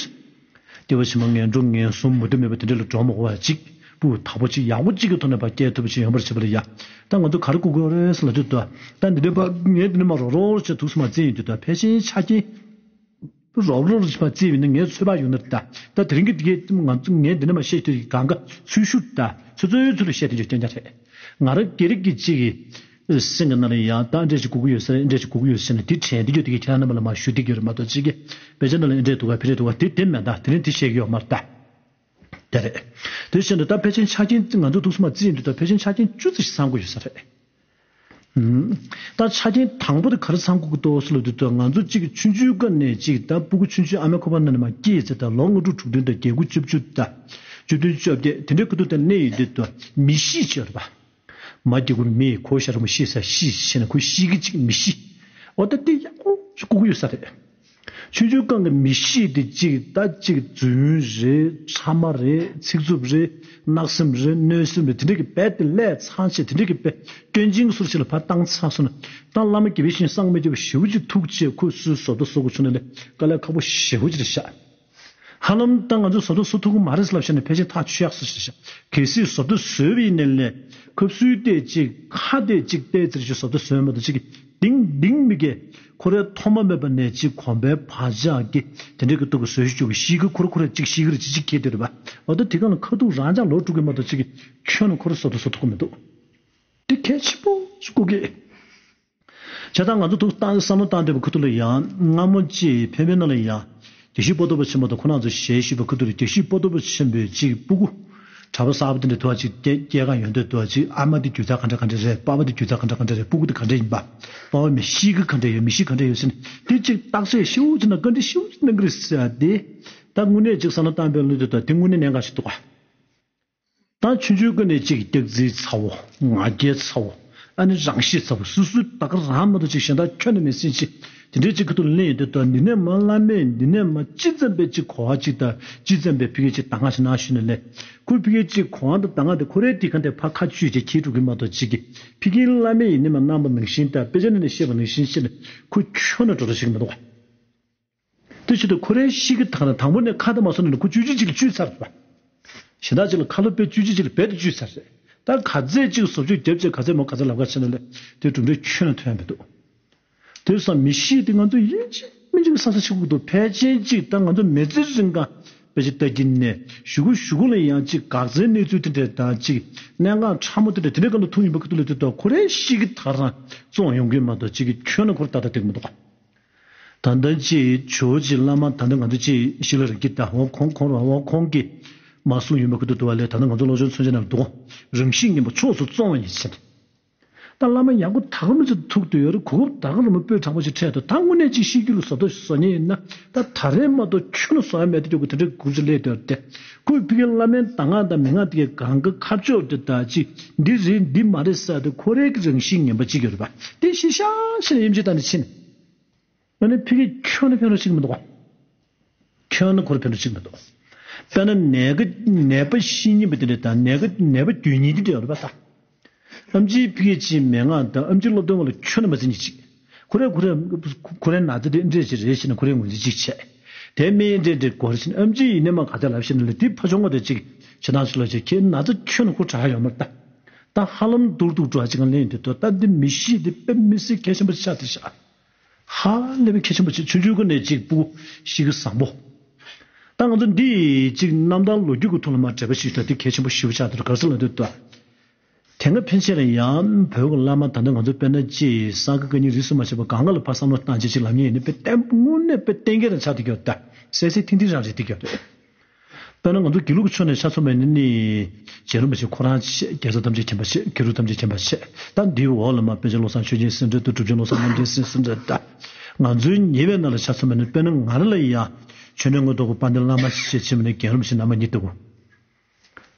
སྐྱེ་བ་ཕྱི་མ་ངན་འགྲོ་ངན་སོང་མུ་མཐུད་མེད་པ་དེ་འདྲ་ལ་འགྲོ་མ་དགོས་པ་ཅིག་སྤུས་དག་པོ་ཅིག་ཡག་པོ་ཅིག་གི་ཐོག་ནས་ཕར་སྐྱེལ་ཐུབ་པ་ཅིག་ཡོང་བར་བྱེད་པ་ལ་ཡ། ད་ང་ཚོ་ག་རེ་དགོས་ཀྱི་ཡོད་རེད་ཟེར་ལབ་དུས་ད་ད་འདི་འདྲ་པ་ངས་འདི་འདྲ་མ་རོགས་རོགས་བྱས་ཐུགས་སུ་མ་བརྩིས་ཡོང་དུས་ད་ཕལ་ཆེར་ཆ་རྐྱེན། རོགས་རོགས་ཕར་བརྩིས་པ་ཡིན་ན་ངའི་ཚོད་དཔག་ཡོང་ན་ད་ད་དེ་རིང་གི་འདི་གས་ང་ཚོ་ངས་འདི་འདྲ་མ་བཤད་དུས་གང་ག་ཚུལ་ཤུགས་ད་ཚོད་ཚོད་ཚུལ་ལ་བཤད་དེ་འཇོག་རྐྱང་རྐྱང་རེད། ང་རང་སྒེར་གྱི་གཅིག་གི་སེམས་ཀྱི་ནང་ལ་ཡང་ད་འདྲས་ཅིག་དགོས་ཀྱི་ཡོད་ས་རེད། འདྲས་ཅིག་དགོས་ཀྱི་ཡོད་ཟེར་ནས་དེ་དྲན་དེ་ཡོད་དེ་གི་ཁྱེད་རང་རྣམ་པ་ལ་མ་ཞུ་བསྡད་ཀྱི་ཡོད་རེད་མ་གཏོགས་གཅིག་གི་དཔེ་ཆ་ནང་ལ་འདྲས་འདུག་ག་ཕི་རེད་འདུག་ག་དེ་དེ་མེད་ད་དེ་རིང་དེ་བཤད་ཀྱི་ཡོད་མ་རེད་ད། དེ་རེད། དེ་བཞིན་དུ་ད་ཕལ་ཆེར་ཆ་རྐྱེན་ང་ཚོ་ཐུགས་སུ་མ་བརྩིས་ཡིན་དུས་ད་ཕལ་ཆེར་ཆ་རྐྱེན་བཅུ་ཙམ་ཞིག་ཚང་དགོས་ཡོད་ས་རེད། ད་ཆ་རྐྱེན་དང་པོ་དེ་ག་རེ་ཚང་དགོས་ཀྱི་འདུག་ཟེར་ལབ་དུས་ད་ང་ཚོ་གཅིག་ཆུང་ཆུང་སྐབས་ནས་གཅིག་ད་སྤུ་གུ་ཆུང་ཆུང་ཨ་མའི་ཁོག་པ་ནང་ནས་མར་སྐྱེས་ཚེ་ད་ལོ་ལྔ་དྲུག་དྲུག་བདུན་དང་བརྒྱད་དགུ་བཅུ་བཅུ་ད་བཅུ་བདུན་བཅོ་བརྒྱད་དེ་འདྲའི་ཁ་ཐུག་དེ་གནས་ཡོད་དུས་ད་མི་གཤིས་ཅིག་ཡོད་རེད་པ། མ་སྐྱེ་དགུ་མི་ཁོ་ཤ་རུ་མ་ཤི་ས་ཤི་ཞེ་ན་ཁོ་ཤི་གི་གཅིག་མི་ཤི། འོ་ད་དེ་ཡག་པོ་ཞིག་དགོས་ཀྱི་ཡོད་ས་རེད། ཆུང་ཆུང་སྒང་གི་མི་གཤིས་དེ་གཅིག་ད་གཅིག་རྫུན་རེད། ཕྲ་མ་རེད། ཚིག་རྩུབ་རེད། གནག་སེམས་རེད། གནོད་སེམས་རེད། དེ་འདྲ་གི་རྦད་དེ་ལས་ཚང་བྱས་དེ་འདྲ་གི་རྦད་སྐྱོན་ཅན་གྱི་སོར་ཞིག་ལ་ཕར་བཏང་ཚར་སོང་ན་ད་བླ་མ་དགེ་བའི་བཤེས་གཉེན་སངས་མི་རྒྱས་པ་ཞེ་པོ་ཅིག་ཐུག་བྱས་ཁོས་སུའི་བཟོ་ལྟ་བཟོ་དགོས་བྱུང་ན་ལས་དཀའ་ལས་ཁག་པོ་ཞེ་པོ་ཅིག་རེད་ཤག་ཧ་ལམ་ད་ང་ཚོས་བཟོ་ལྟ་བཟོ་ཐུབ་ཀྱི་མ་རེད་ཟེར་ལབ་བཞག་ན་ཕལ་ཆེར་ཐག་ཆོད་ཡག་བཟོ་ཞིག་རེད་ཤག་གལ་སྲིད་བཟོ་ལྟ་བཟོས་པ་ཡིན་ནའི་ལས་ཁབ་སུའི་སྟེ་གཅིག་ཁ་སྟེ་གཅིག་ཏོག་ཙམ་ཞིག་བཟོ་ལྟ་བཟོས་མ་གཏོགས་གཅིག་གི་ལྡིང་ལྡིང་མི་དགོས། ཁོ་རའི་ཐོག་མ་མེད་པ་ནས་ཅིག་གོམ་པའི་བག་ཆགས་ཀྱིས་དེ་འདྲའི་གི་སྟོབས་ཀྱིས་བཟོས་ཤིག་བཅུག་གི་ཤི་གི་ཁོ་ར་ཁོ་ར་ཅིག་ཤི་གི་རེད་ཅིག་ཅིག་ཁྱེར་དེ་རེད་པ། འོ་ད་དེ་ག་ལ་ཁ་ཐུག་རང་ཅག་ལོག་འགྲོ་གི་མ་གཏོགས་ཅིག་གི་ཁྱོན་ནས་ཁོ་ར་བཟོ་ལྟ་བཟོ་ཐུབ་ཀྱི་མི་འདུག་དེ་གལ་ཆེན་པོ་ཞིག་དགོས་ཀྱི། བྱས་ཙང་ང་ཚོ་ཐུགས་བཏང་བསམ་བློ་བཏང་བསྡད་པ་ཁུ་ཐུག་ལ་ཡང་སྔ་མོ་ཅིག་ཕན་པའི་ནང་ལ་ཡང་དགེ་བཤེས་པོ་ཏོ་པ་ཆེན་པོ་དང་ཁོ་རང་ཚོ་ཞལ་བཞུགས་པ་ཁུ་ཐུག་ལ་དགེ་བཤེས་པོ་ཏོ་པ་ཆེན་པོས་ཅིག་སྤུ་གུ་གྲྭ་པ་གསར་པ་དེ་འདྲ་དུ་བ་ཅིག་སྐྱེ་སྐྱེ་ག་ཡོང་དུས་དུ་བ་ཅིག་ཨ་མ་དེ་རྒྱུ་རྩ་ག་འདྲ་ག་འདྲ་རེད། པ་ཕ་དེ་རྒྱུ་རྩ་ག་འདྲ་ག་འདྲ་རེད། སྤུ་གུ་དེ་ག་འདྲ་ཡིན་པ། པ་ཕ་མི་ཤི་གི་ག་འདྲ་ཡོད། མི་ཤི་ག་འདྲ་ཡོད་ཟེར་ནས་དེ་ཅིག་བརྟག་དཔྱད་ཞིབ་ཅིག་ན་བཀའ་འདྲི་ཞིབ་ཅིག་གནང་གི་རེད་ཟེར་ཡ་དེ། ད་དངོས་གནས་ཅིག་བསམ་བློ་བཏང་པའི་ལུས་དུ་དུ་དེ་དངོས་གནས་གནད་འགག་ཞིག་འདུག་ག་ད་ཆུང་ཆུང་ཀུན་ནས་གཅིག་སྐྱག་རྫུན་ཚ་བོ། ང་རྒྱལ་ཚ་བོ། ཨ་ནི་རང་ཤེས་ཚ་པོ་སོ་སོའི་ད་ག་རང་མ་གཏོགས་ཅིག་གཞན་དག་ཁྱོན་ནས་མེད་ཟིན་ཅིག་དེ་འདྲའི་ཅིག་ཁ་ཐུག་ལ་གླེང་ཡོང་དུས། ད་འདི་ནས་མ་བླ་མས་འདི་ནས་མ་ཅི་ཙམ་པའི་ཅིག་གོ་བ་ཅིག་དང་ཅི་ཙམ་པའི་ཕ་གི་ཅིག་གདམས་ངག་ཅིག་གནང་ཞུས་ནས་ལས། ཁོའི་ཕ་གི་ཅིག་གོ་བ་དང་གདམས་ངག་དེ་ཁོ་རའི་དེ་ག་འདྲ་ཕར་ཁ་བཅུས་ཅིག་འཁྱེར་འགྲོ་གི་མ་གཏོགས་ཅིག་གི་ཕ་གི་བླ་མས་ཡིན་ནས་མ་གནང་བ་ནང་བཞིན་དང་དཔེ་ཆ་ནས་བཤད་པ་ནང་བཞིན་བྱས་ནས་ཁོ་ཁྱོན་ནས་འགྲོ་འགྲོ་ཞིག་མི་འདུག་ག་དེ་བྱེད་དུས་ཁོ་རའི་གཤིས་ཀ་དང་ནི་དང་པོ་ནས་ཁ་དང་མ་སོང་ནས་ཁོ་བཅུ་གཅིག་ཅིག་ལ་བཅུས་ཚར་བ། གཞན་དག་ཅིག་ལ་ཁ་ལོ་པས་བཅུ་གཅིག་ཅིག་ལ་རྦད་དེ་བཅུས་ཚར་རེད། ད་ག་ཚད་ཅིག་བཟོ་བཅོས་རྒྱབ་བྱས་ག་ཚད་མོ་ག་ཚད་ལབ་ག་བྱས་ན་ལས་དེ་གྲུབ་འབྲས་ཁྱོན་ནས་ཐོན་མི་འདུག་དེ་བསམ་མི་ཤེས་དེ་ང་ཚོ་ཡིན་གཅིག་མིན་གཅིག་ས་ས་ཆགས་ཀྱི་འདུག་ཕལ་ཆེར་ཅིག་ད་ང་ཚོ་མི་ཚེ་རིང་ག་དཔེ་ཆ་ལྟ་གིན་ནས་གཞུག་གུ་གཞུག་གུ་ལ་ཡང་ཅིག་འགག་རྩའི་གནས་ཚུལ་དེ་འདྲས་དང་ཅིག་གནད་འགག་ཕྲ་མོ་དེ་འདྲས་དེ་འདྲས་སྒང་ལ་ཐུག་ཡིན་པ་ཁུ་ཐུག་ལ་དེ་ད་ཁོ་རའི་གཤིས་ཀ་ད་རང་བཙོང་ཡོང་གི་མ་གཏོགས་ཅིག་གི་ཁྱོན་ནས་ཁོར་ཏག་ཏག་འགྲིག་མི་འདུག་ད་ལྟ་ཅིག་ཇོ་བོ་རྗེ་བླ་མ་ད་ལྟ་ང་ཚོ་ཅིག་ཞིག་ལ་རིག་གི་ད་འོ་ཁོང་ཁོང་ར་འོ་ཁོང་གིས་མ་གསུངས་ཡོད་མ་ཁུ་ཐུག་འདུག་བ་ལས། ད་ལྟ་ང་ཚོ་སློབ་སྦྱོང་མཚོན་ཆ་ནང་འདུག་རང་གཤིས་ངན་པ་ཕྱོགས་སུ་བཙོང་བ་ཡིན་ཕྱིན། ད་བླ་མ་ཡག་པོ་ད་ག་མི་ཚོ་ཐུག་འདུག་ཡོད་རེད། གོ་སྐབས་ད་ག་ལ་མ་སྤོས་དྲག་པོ་ཞིག་འཕྲད་འདུག་ད་དངོས་གནས་ཅིག་ཤེས་རྒྱུ་ལ་བཟོ་ལྟ་བཟོ་ཉེན་ཡིན་ན་ད་ད་རེས་མ་གཏོགས་ཁྱོན་ནས་བཟོ་ཡ་མེད་དུ་འགྱོ་གི་དེ་འདྲའི་འགུལ་ཅིག་སླེབས་འདུག་སྟེ། ཁོས་ཕ་གི་བླ་མའི་གདམས་ངག་དང་མན་ངག་དེ་གའི་གང་གི་ཁ་ཕྱོགས་དེ་ད་ཅིག་འདི་རེད་འདི་མ་རེད་ཟེར་ཏེ་ཁོ་རའི་གི་རང་གཤིས་ངན་པ་ཅིག་ཡོད་རེད་པ། དེ་ཤི་ཤ་ཤི་ནས་ཡིན་གཅིག་ད་ནི་ཕྱིན། ཨ་ནི་ཕ་གི་ཁྱོན་ནས་ཕན་ཐོགས་ཅིག་མི་འདུག་ག་ཁྱོན་ནས་ཁོར་ཕན་ཐོགས་ཅིག་མི་འདུག་དཔེར་ན་ནད་ཀྱི་ནད་པ་ཤི་ཉེན་པ་དེ་འདྲ་དང་ནད་ཀྱི་ནད་པ་འགྱོད་ཉེན་དེ་འདྲ་ཡོད་རེད་པ་ད། ཨེམ་ཆིའི་ཕ་གི་ཅིག་མན་ངག་དང་ཨེམ་ཆི་སློབ་སྟོན་པ་ལ་ཁྱོན་ནས་མ་འཛིན་གྱི་ཅིག་ཁོ་རེ་ཁོ་རེ་ཁོ་རེ་ན་ཚ་དེ་འདྲས་ཅིག་རེད་ཞེས་ནས་ཁོ་རེ་ངོས་འཛིན་ཅིག་བྱས། དེ་སྨན་འདྲས་འདྲས་འགོར་ཞིག་ཨེམ་ཆི་ཡིན་ནས་མ་ག་ཚད་ལབ་ཞིག་ན་ལས་དེ་ཕ་ཆུང་ངོ་དེ་ཅིག་བྱེད་སྟངས་ཤིག་ལ་ཅིག་ཁྱེད་ན་ཚ་ཁྱོན་ནས་ཁོ་དྲག་ཡོད་མ་རེད་ད། ད་ཧ་ལམ་སྡུག་སྡུག་འགྲོ་ཅིག་གང་ལེན་དེ་ད་ད་འདི་མི་ཤེས་དེ་དཔེ་མི་སྲིད་གལ་ཆེན་པོ་ཆགས་དེ་ཤག་ཧ་ལས་པའི་གལ་ཆེན་པོ་ཆེ། ཆུང་ཆུང་ཀུན་ནས་གཅིག་སྤུ་གུ་གཤིས་ཀ་བཟང་པོ། ད་ང་ཚོ་འདི་གཅིག་རྣམ་ཐར་ལོ་རྒྱུས་ཀྱི་ཐོག་ལ་མ་འབྲེལ་བ་ཞིག་ད་འདི་གལ་ཆེན་པོ་ཞེ་པོ་ཆགས་འདུག་ག་རེ་ཟེར་ལབ་དུས་ད། དེ་སྔ་ཕན་ཆད་ལ་ཡང་བོད་ཀྱི་བླ་མ་ད་ལྟ་ང་ཚོ་དཔེར་ན་ཅིག་གསང་སྔགས་བཀའ་རྙིང་རིས་སུ་མ་ཆད་པ་གང་ག་ལ་ཕར་བསམ་བློ་བཏང་བྱས་ཅིག་ལབ་མཁན་ཡིན་ན་དཔེ་བརྟན་པོ་དངོས་གནས་དཔེ་བརྟན་སྐྱེད་རང་ཆགས་བསྡད་ཀྱི་ཡོད་ད། གསལ་གསལ་ཐིང་ཐིང་རང་རེད་བསྡད་ཀྱི་ཡོད་རེད། དཔེར་ན་ང་ཚོ་དགེ་ལུགས་ཀྱི་ཕྱོགས་ནས་ཆ་མཚོན་པ་ཡིན་ན་ནི། རྗེ་རིན་པོ་ཆེ་ཁོ་རང་ཆེ། རྒྱལ་ཚབ་ཐམས་ཅད་མཁྱེན་པ་ཆེ། ཀེང་རུས་ཐམས་ཅད་མཁྱེན་པ་ཆེ། ད་འདིའི་འོག་ལ་མ་པཎ་ཆེན་བློ་བཟང་ཆོས་རྒྱན་སེ་འབྲས་དང་གྲུབ་ཆེན་བློ་བཟང་རྣམ་འདྲེན་སེ་འབྲས་ད། ང་ཚོའི་ཉེ་བའི་ནང་ལ་ཆ་མཚོན་པ་ཡིན་ན་དཔེར་ན་ང་རང་ལ་ཡང་། ཆོས་འབྲེལ་དངོས་ཐོག་གི་དཔལ་ལྡན་བླ་མ་ཞེས་བྱས་པ་ནི་རྒན་རིན་པོ་ཆེ་རྣམ་པ་གཉིས་ལྟ་བུ།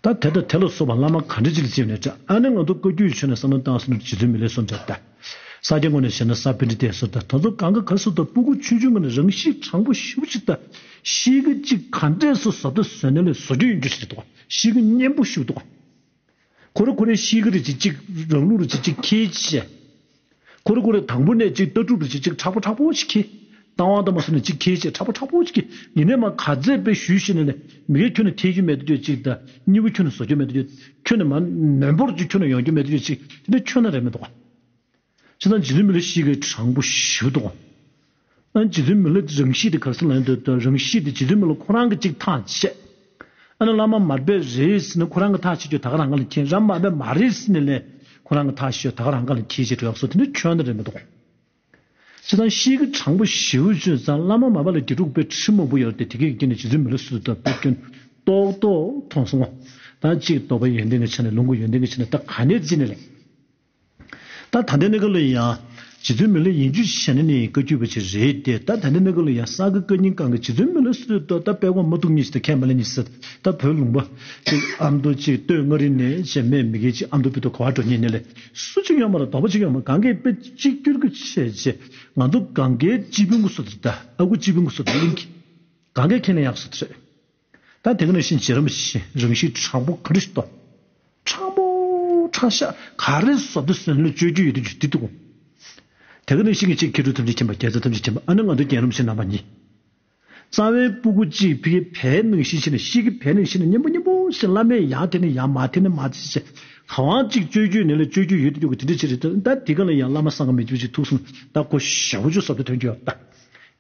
ད་དེ་དང་དེ་ལ་སོགས་པ་བླ་མ་ག་འདྲ་ཅིག་ལ་བྱས་པ་ནས་འདྲ། ཨ་ནི་ང་ཚོ་བཀའ་བརྒྱུད་ཕྱོགས་ནས་བསམ་བློ་བཏང་སོང་ན་རྗེ་བཙུན་མི་ལའི་སོ་འདྲ་ད། ས་སྐྱ་ངོས་ནས་བཤད་ན་ས་པཎྜི་ཏའི་སོ་ད། དེ་ཚོ་གང་ག་ག་སོ་ད་སྤུ་གུ་ཆུང་ཆུང་ངོས་ནས་རང་གཤིས་དྲང་པོ་ཞེ་པོ་ཅིག་ད། གཤིས་ཀ་ཅིག་ག་འདྲས་སུ་བཟོ་ལྟ་བཟོས་ནས་ལས་བཟོ་རྒྱུ་ཡོད་རྒྱུ་ཞིག་རེད་འདུག་གཤིས་ཀ་སྙན་པོ་ཞིག་འདུག་ཁོ་རེ་ཁོ་རེ་གཤིས་ཀ་རེ་ཅིག་ཅིག་རང་ལུགས་རེ་ཅིག་ཅིག་ཁྱེར་བྱས། ཁོ་རེ་ཁོ་རེ་དང་པོ་ནས་ཅིག་ལྟ་གྲུབ་རེ་ཅིག་ཅིག་དྲག་པོ་དྲག་པོ་ཞིག་ཁྱེར། བཏང་བ་དང་མ་སོང་ནས་ཅིག་ཁྱེར་བྱས་དྲག་པོ་དྲག་པོ་ཞིག་ཁྱེར། ཡིན་ནའི་མ་ག་ཚད་དཔེ་ཞུས་ཤེས་ནས་ནས་མི་གའི་ཁྱོན་ནས་ཐེག་རྒྱུ་མེད་དུ་ཅིག་དང་། གཉིས་པོ་ཁྱོན་ནས་བཟོ་རྒྱུ་མེད་དུ་ཅིག་ཁྱོན་ནས་མ་ནོན་པོར་ཅིག་ཁྱོན་ནས་ཡོང་རྒྱུ་མེད་དུ་ཅིག་དེ་འདྲ་ཁྱོན་ནས་རེད་མི་འདུག་ག་བྱས་ཙང་རྗེ་བཙུན་མི་ལ་གཤིས་ཀ་དྲང་པོ་ཞེ་པོ་འདུག་ག་ཨ་ནི་རྗེ་བཙུན་མི་ལ་རང་གཤིས་དེ་ག་རེ་ཟེར་ལབ་ན་འདོད་དོ། རང་གཤིས་དེ་རྗེ་བཙུན་མི་ལ་ཁོ་རང་གིས་གཅིག་ཐག་བཅད། ཨ་ནི་བླ་མ་མར་པས་རེད་ཟེར་ནས་ཁོ་རང་གིས་ཐག་བཅད་རྒྱུ་ད་ག་རང་ག་ལ་འཁེལ། རབ་མར་པས་མ་རེད་ཟེར་ནས་ལས་ཁོ་རང་གིས་ཐག་བཅད་རྒྱུ་ད་ག་རང་ག་ལ་འཁེལ་བྱས་འགྲོ་ཡག་སོ་དེ་འདྲ་ཁྱོན་ནས་རེད་མི་འདུག་ག་བྱས་ཙང་གཤིས་ཀ་དྲང་པོ་ཞེ་པོ་བྱས་ཙང་བླ་མ་མར་པ་ལ་དགེ་ཕྲུག་དཔེ་ཁྲི་མང་པོ་ཡོད་རེད་དེ། དེ་གའི་རྒྱུད་ནས་རྗེ་བཙུན་མི་ལ་སུ་ད་དཔེ་སྐྱོན་ཏོག་ཏོག་མཐོང་སོང་ངོ་། ད་གཅིག་རྟོགས་པ་ཡོན་ཏན་གྱི་ཆ་ནས་ལོངས་སྐུ་ཡོན་ཏན་གྱི་ཆ་ནས་ད་ག་ནས་བརྩིས་ནས་ལས། ད་ད་ལྟའི་གནས་སྐབས་ལ་ཡང་རྗེ་བཙུན་མི་ལ་ཡིན་རྒྱུ་བྱས་ན་ནི་བཀའ་བརྒྱུད་པ་ཅིག་རེད་དེ། ད་ད་ལྟའི་གནས་སྐབས་ལ་ཡང་གསང་སྔགས་བཀའ་རྙིང་སྒང་གི་རྗེ་བཙུན་མི་ལ་སུ་ད་ད་དཔལ་མགོན་མ་ཐུག་གཉིས་ཤིག་ད་ཁས་མ་ལེན་གཉིས་ཤིག་ད་བོད་ལུང་པ་ཅིག་ཨ་མདོ་ཅིག་སྟོད་མངའ་རིས་ནས་བྱས་མེད་མི་དགེ་ཅིག་ཨ་མདོ་བོད་དུ་ག་བ་འགྲོ་ཉེན་ནས་ལས་སུ་ཅིག་ཡོད་མ་རེད། དོགས་པ་ཅིག་ཡོད་མ་རེད། གང་གས་དཔེ་གཅིག་གྱུར་གྱི་བྱས་རྗེས་ང་ཚོ་གང་གའི་སྤྱི་དཔོན་གྱི་སུ་ད་ཨ་ཁུ་སྤྱི་དཔོན་གྱི་སུ་ད་གླིང་གི་གང་གས་ཁས་ལེན་ཡག་སུ་ད་རེད། ད་དེ་ག་ནང་བཞིན་རྗེ་རིན་པོ་ཆེ་རང་གཤིས་དྲང་པོ་ག་འདྲ་ཞིག་འདུག་དྲང་པོ་དྲང་ཤག་ག་རེ་བཟོ་དུས་སོན་ལ་སྤྱོད་རྒྱུ་ཡོད་དུས་ཅིག་འདི་འདུག་དེ་ག་ནང་བཞིན་གྱི་གཅིག་མཁས་གྲུབ་ཐམས་ཅད་མཁྱེན་པ། རྒྱལ་ཚབ་ཐམས་ཅད་མཁྱེན་པ། ཨ་ནི་ང་ཚོ་རྒན་རིན་པོ་ཆེ་རྣམ་པ་གཉིས། རྩ་བའི་སྤུ་གུ་གཅིག་ཕ་གི་བལ་ནང་བཞིན་བྱས་ནས་གཤིས་ཀ་བལ་ནང་བཞིན་ནས་མཉེན་པོ་མཉེན་པོ་ཞིག་བླ་མས་ཡར་འཐེན་ནས་ཡར་མར་འཐེན་ནས་མར་འཐེན་བྱས་གང་བ་གཅིག་སྤྱོད་རྒྱུ་ནས་ལ་སྤྱོད་རྒྱུ་ཡོད་དུས་ཀྱི་དེ་འདྲ་ཅིག་རེད། ད་དེ་ག་ལ་ཡང་བླ་མ་སངས་རྒྱས་མི་བཅུ་ཅིག་ཐུག་སོང་ད་གོ་ཞེ་པོ་ཅིག་བཟོ་ལྟ་ཐོན་གྱི་ཡོད་ད།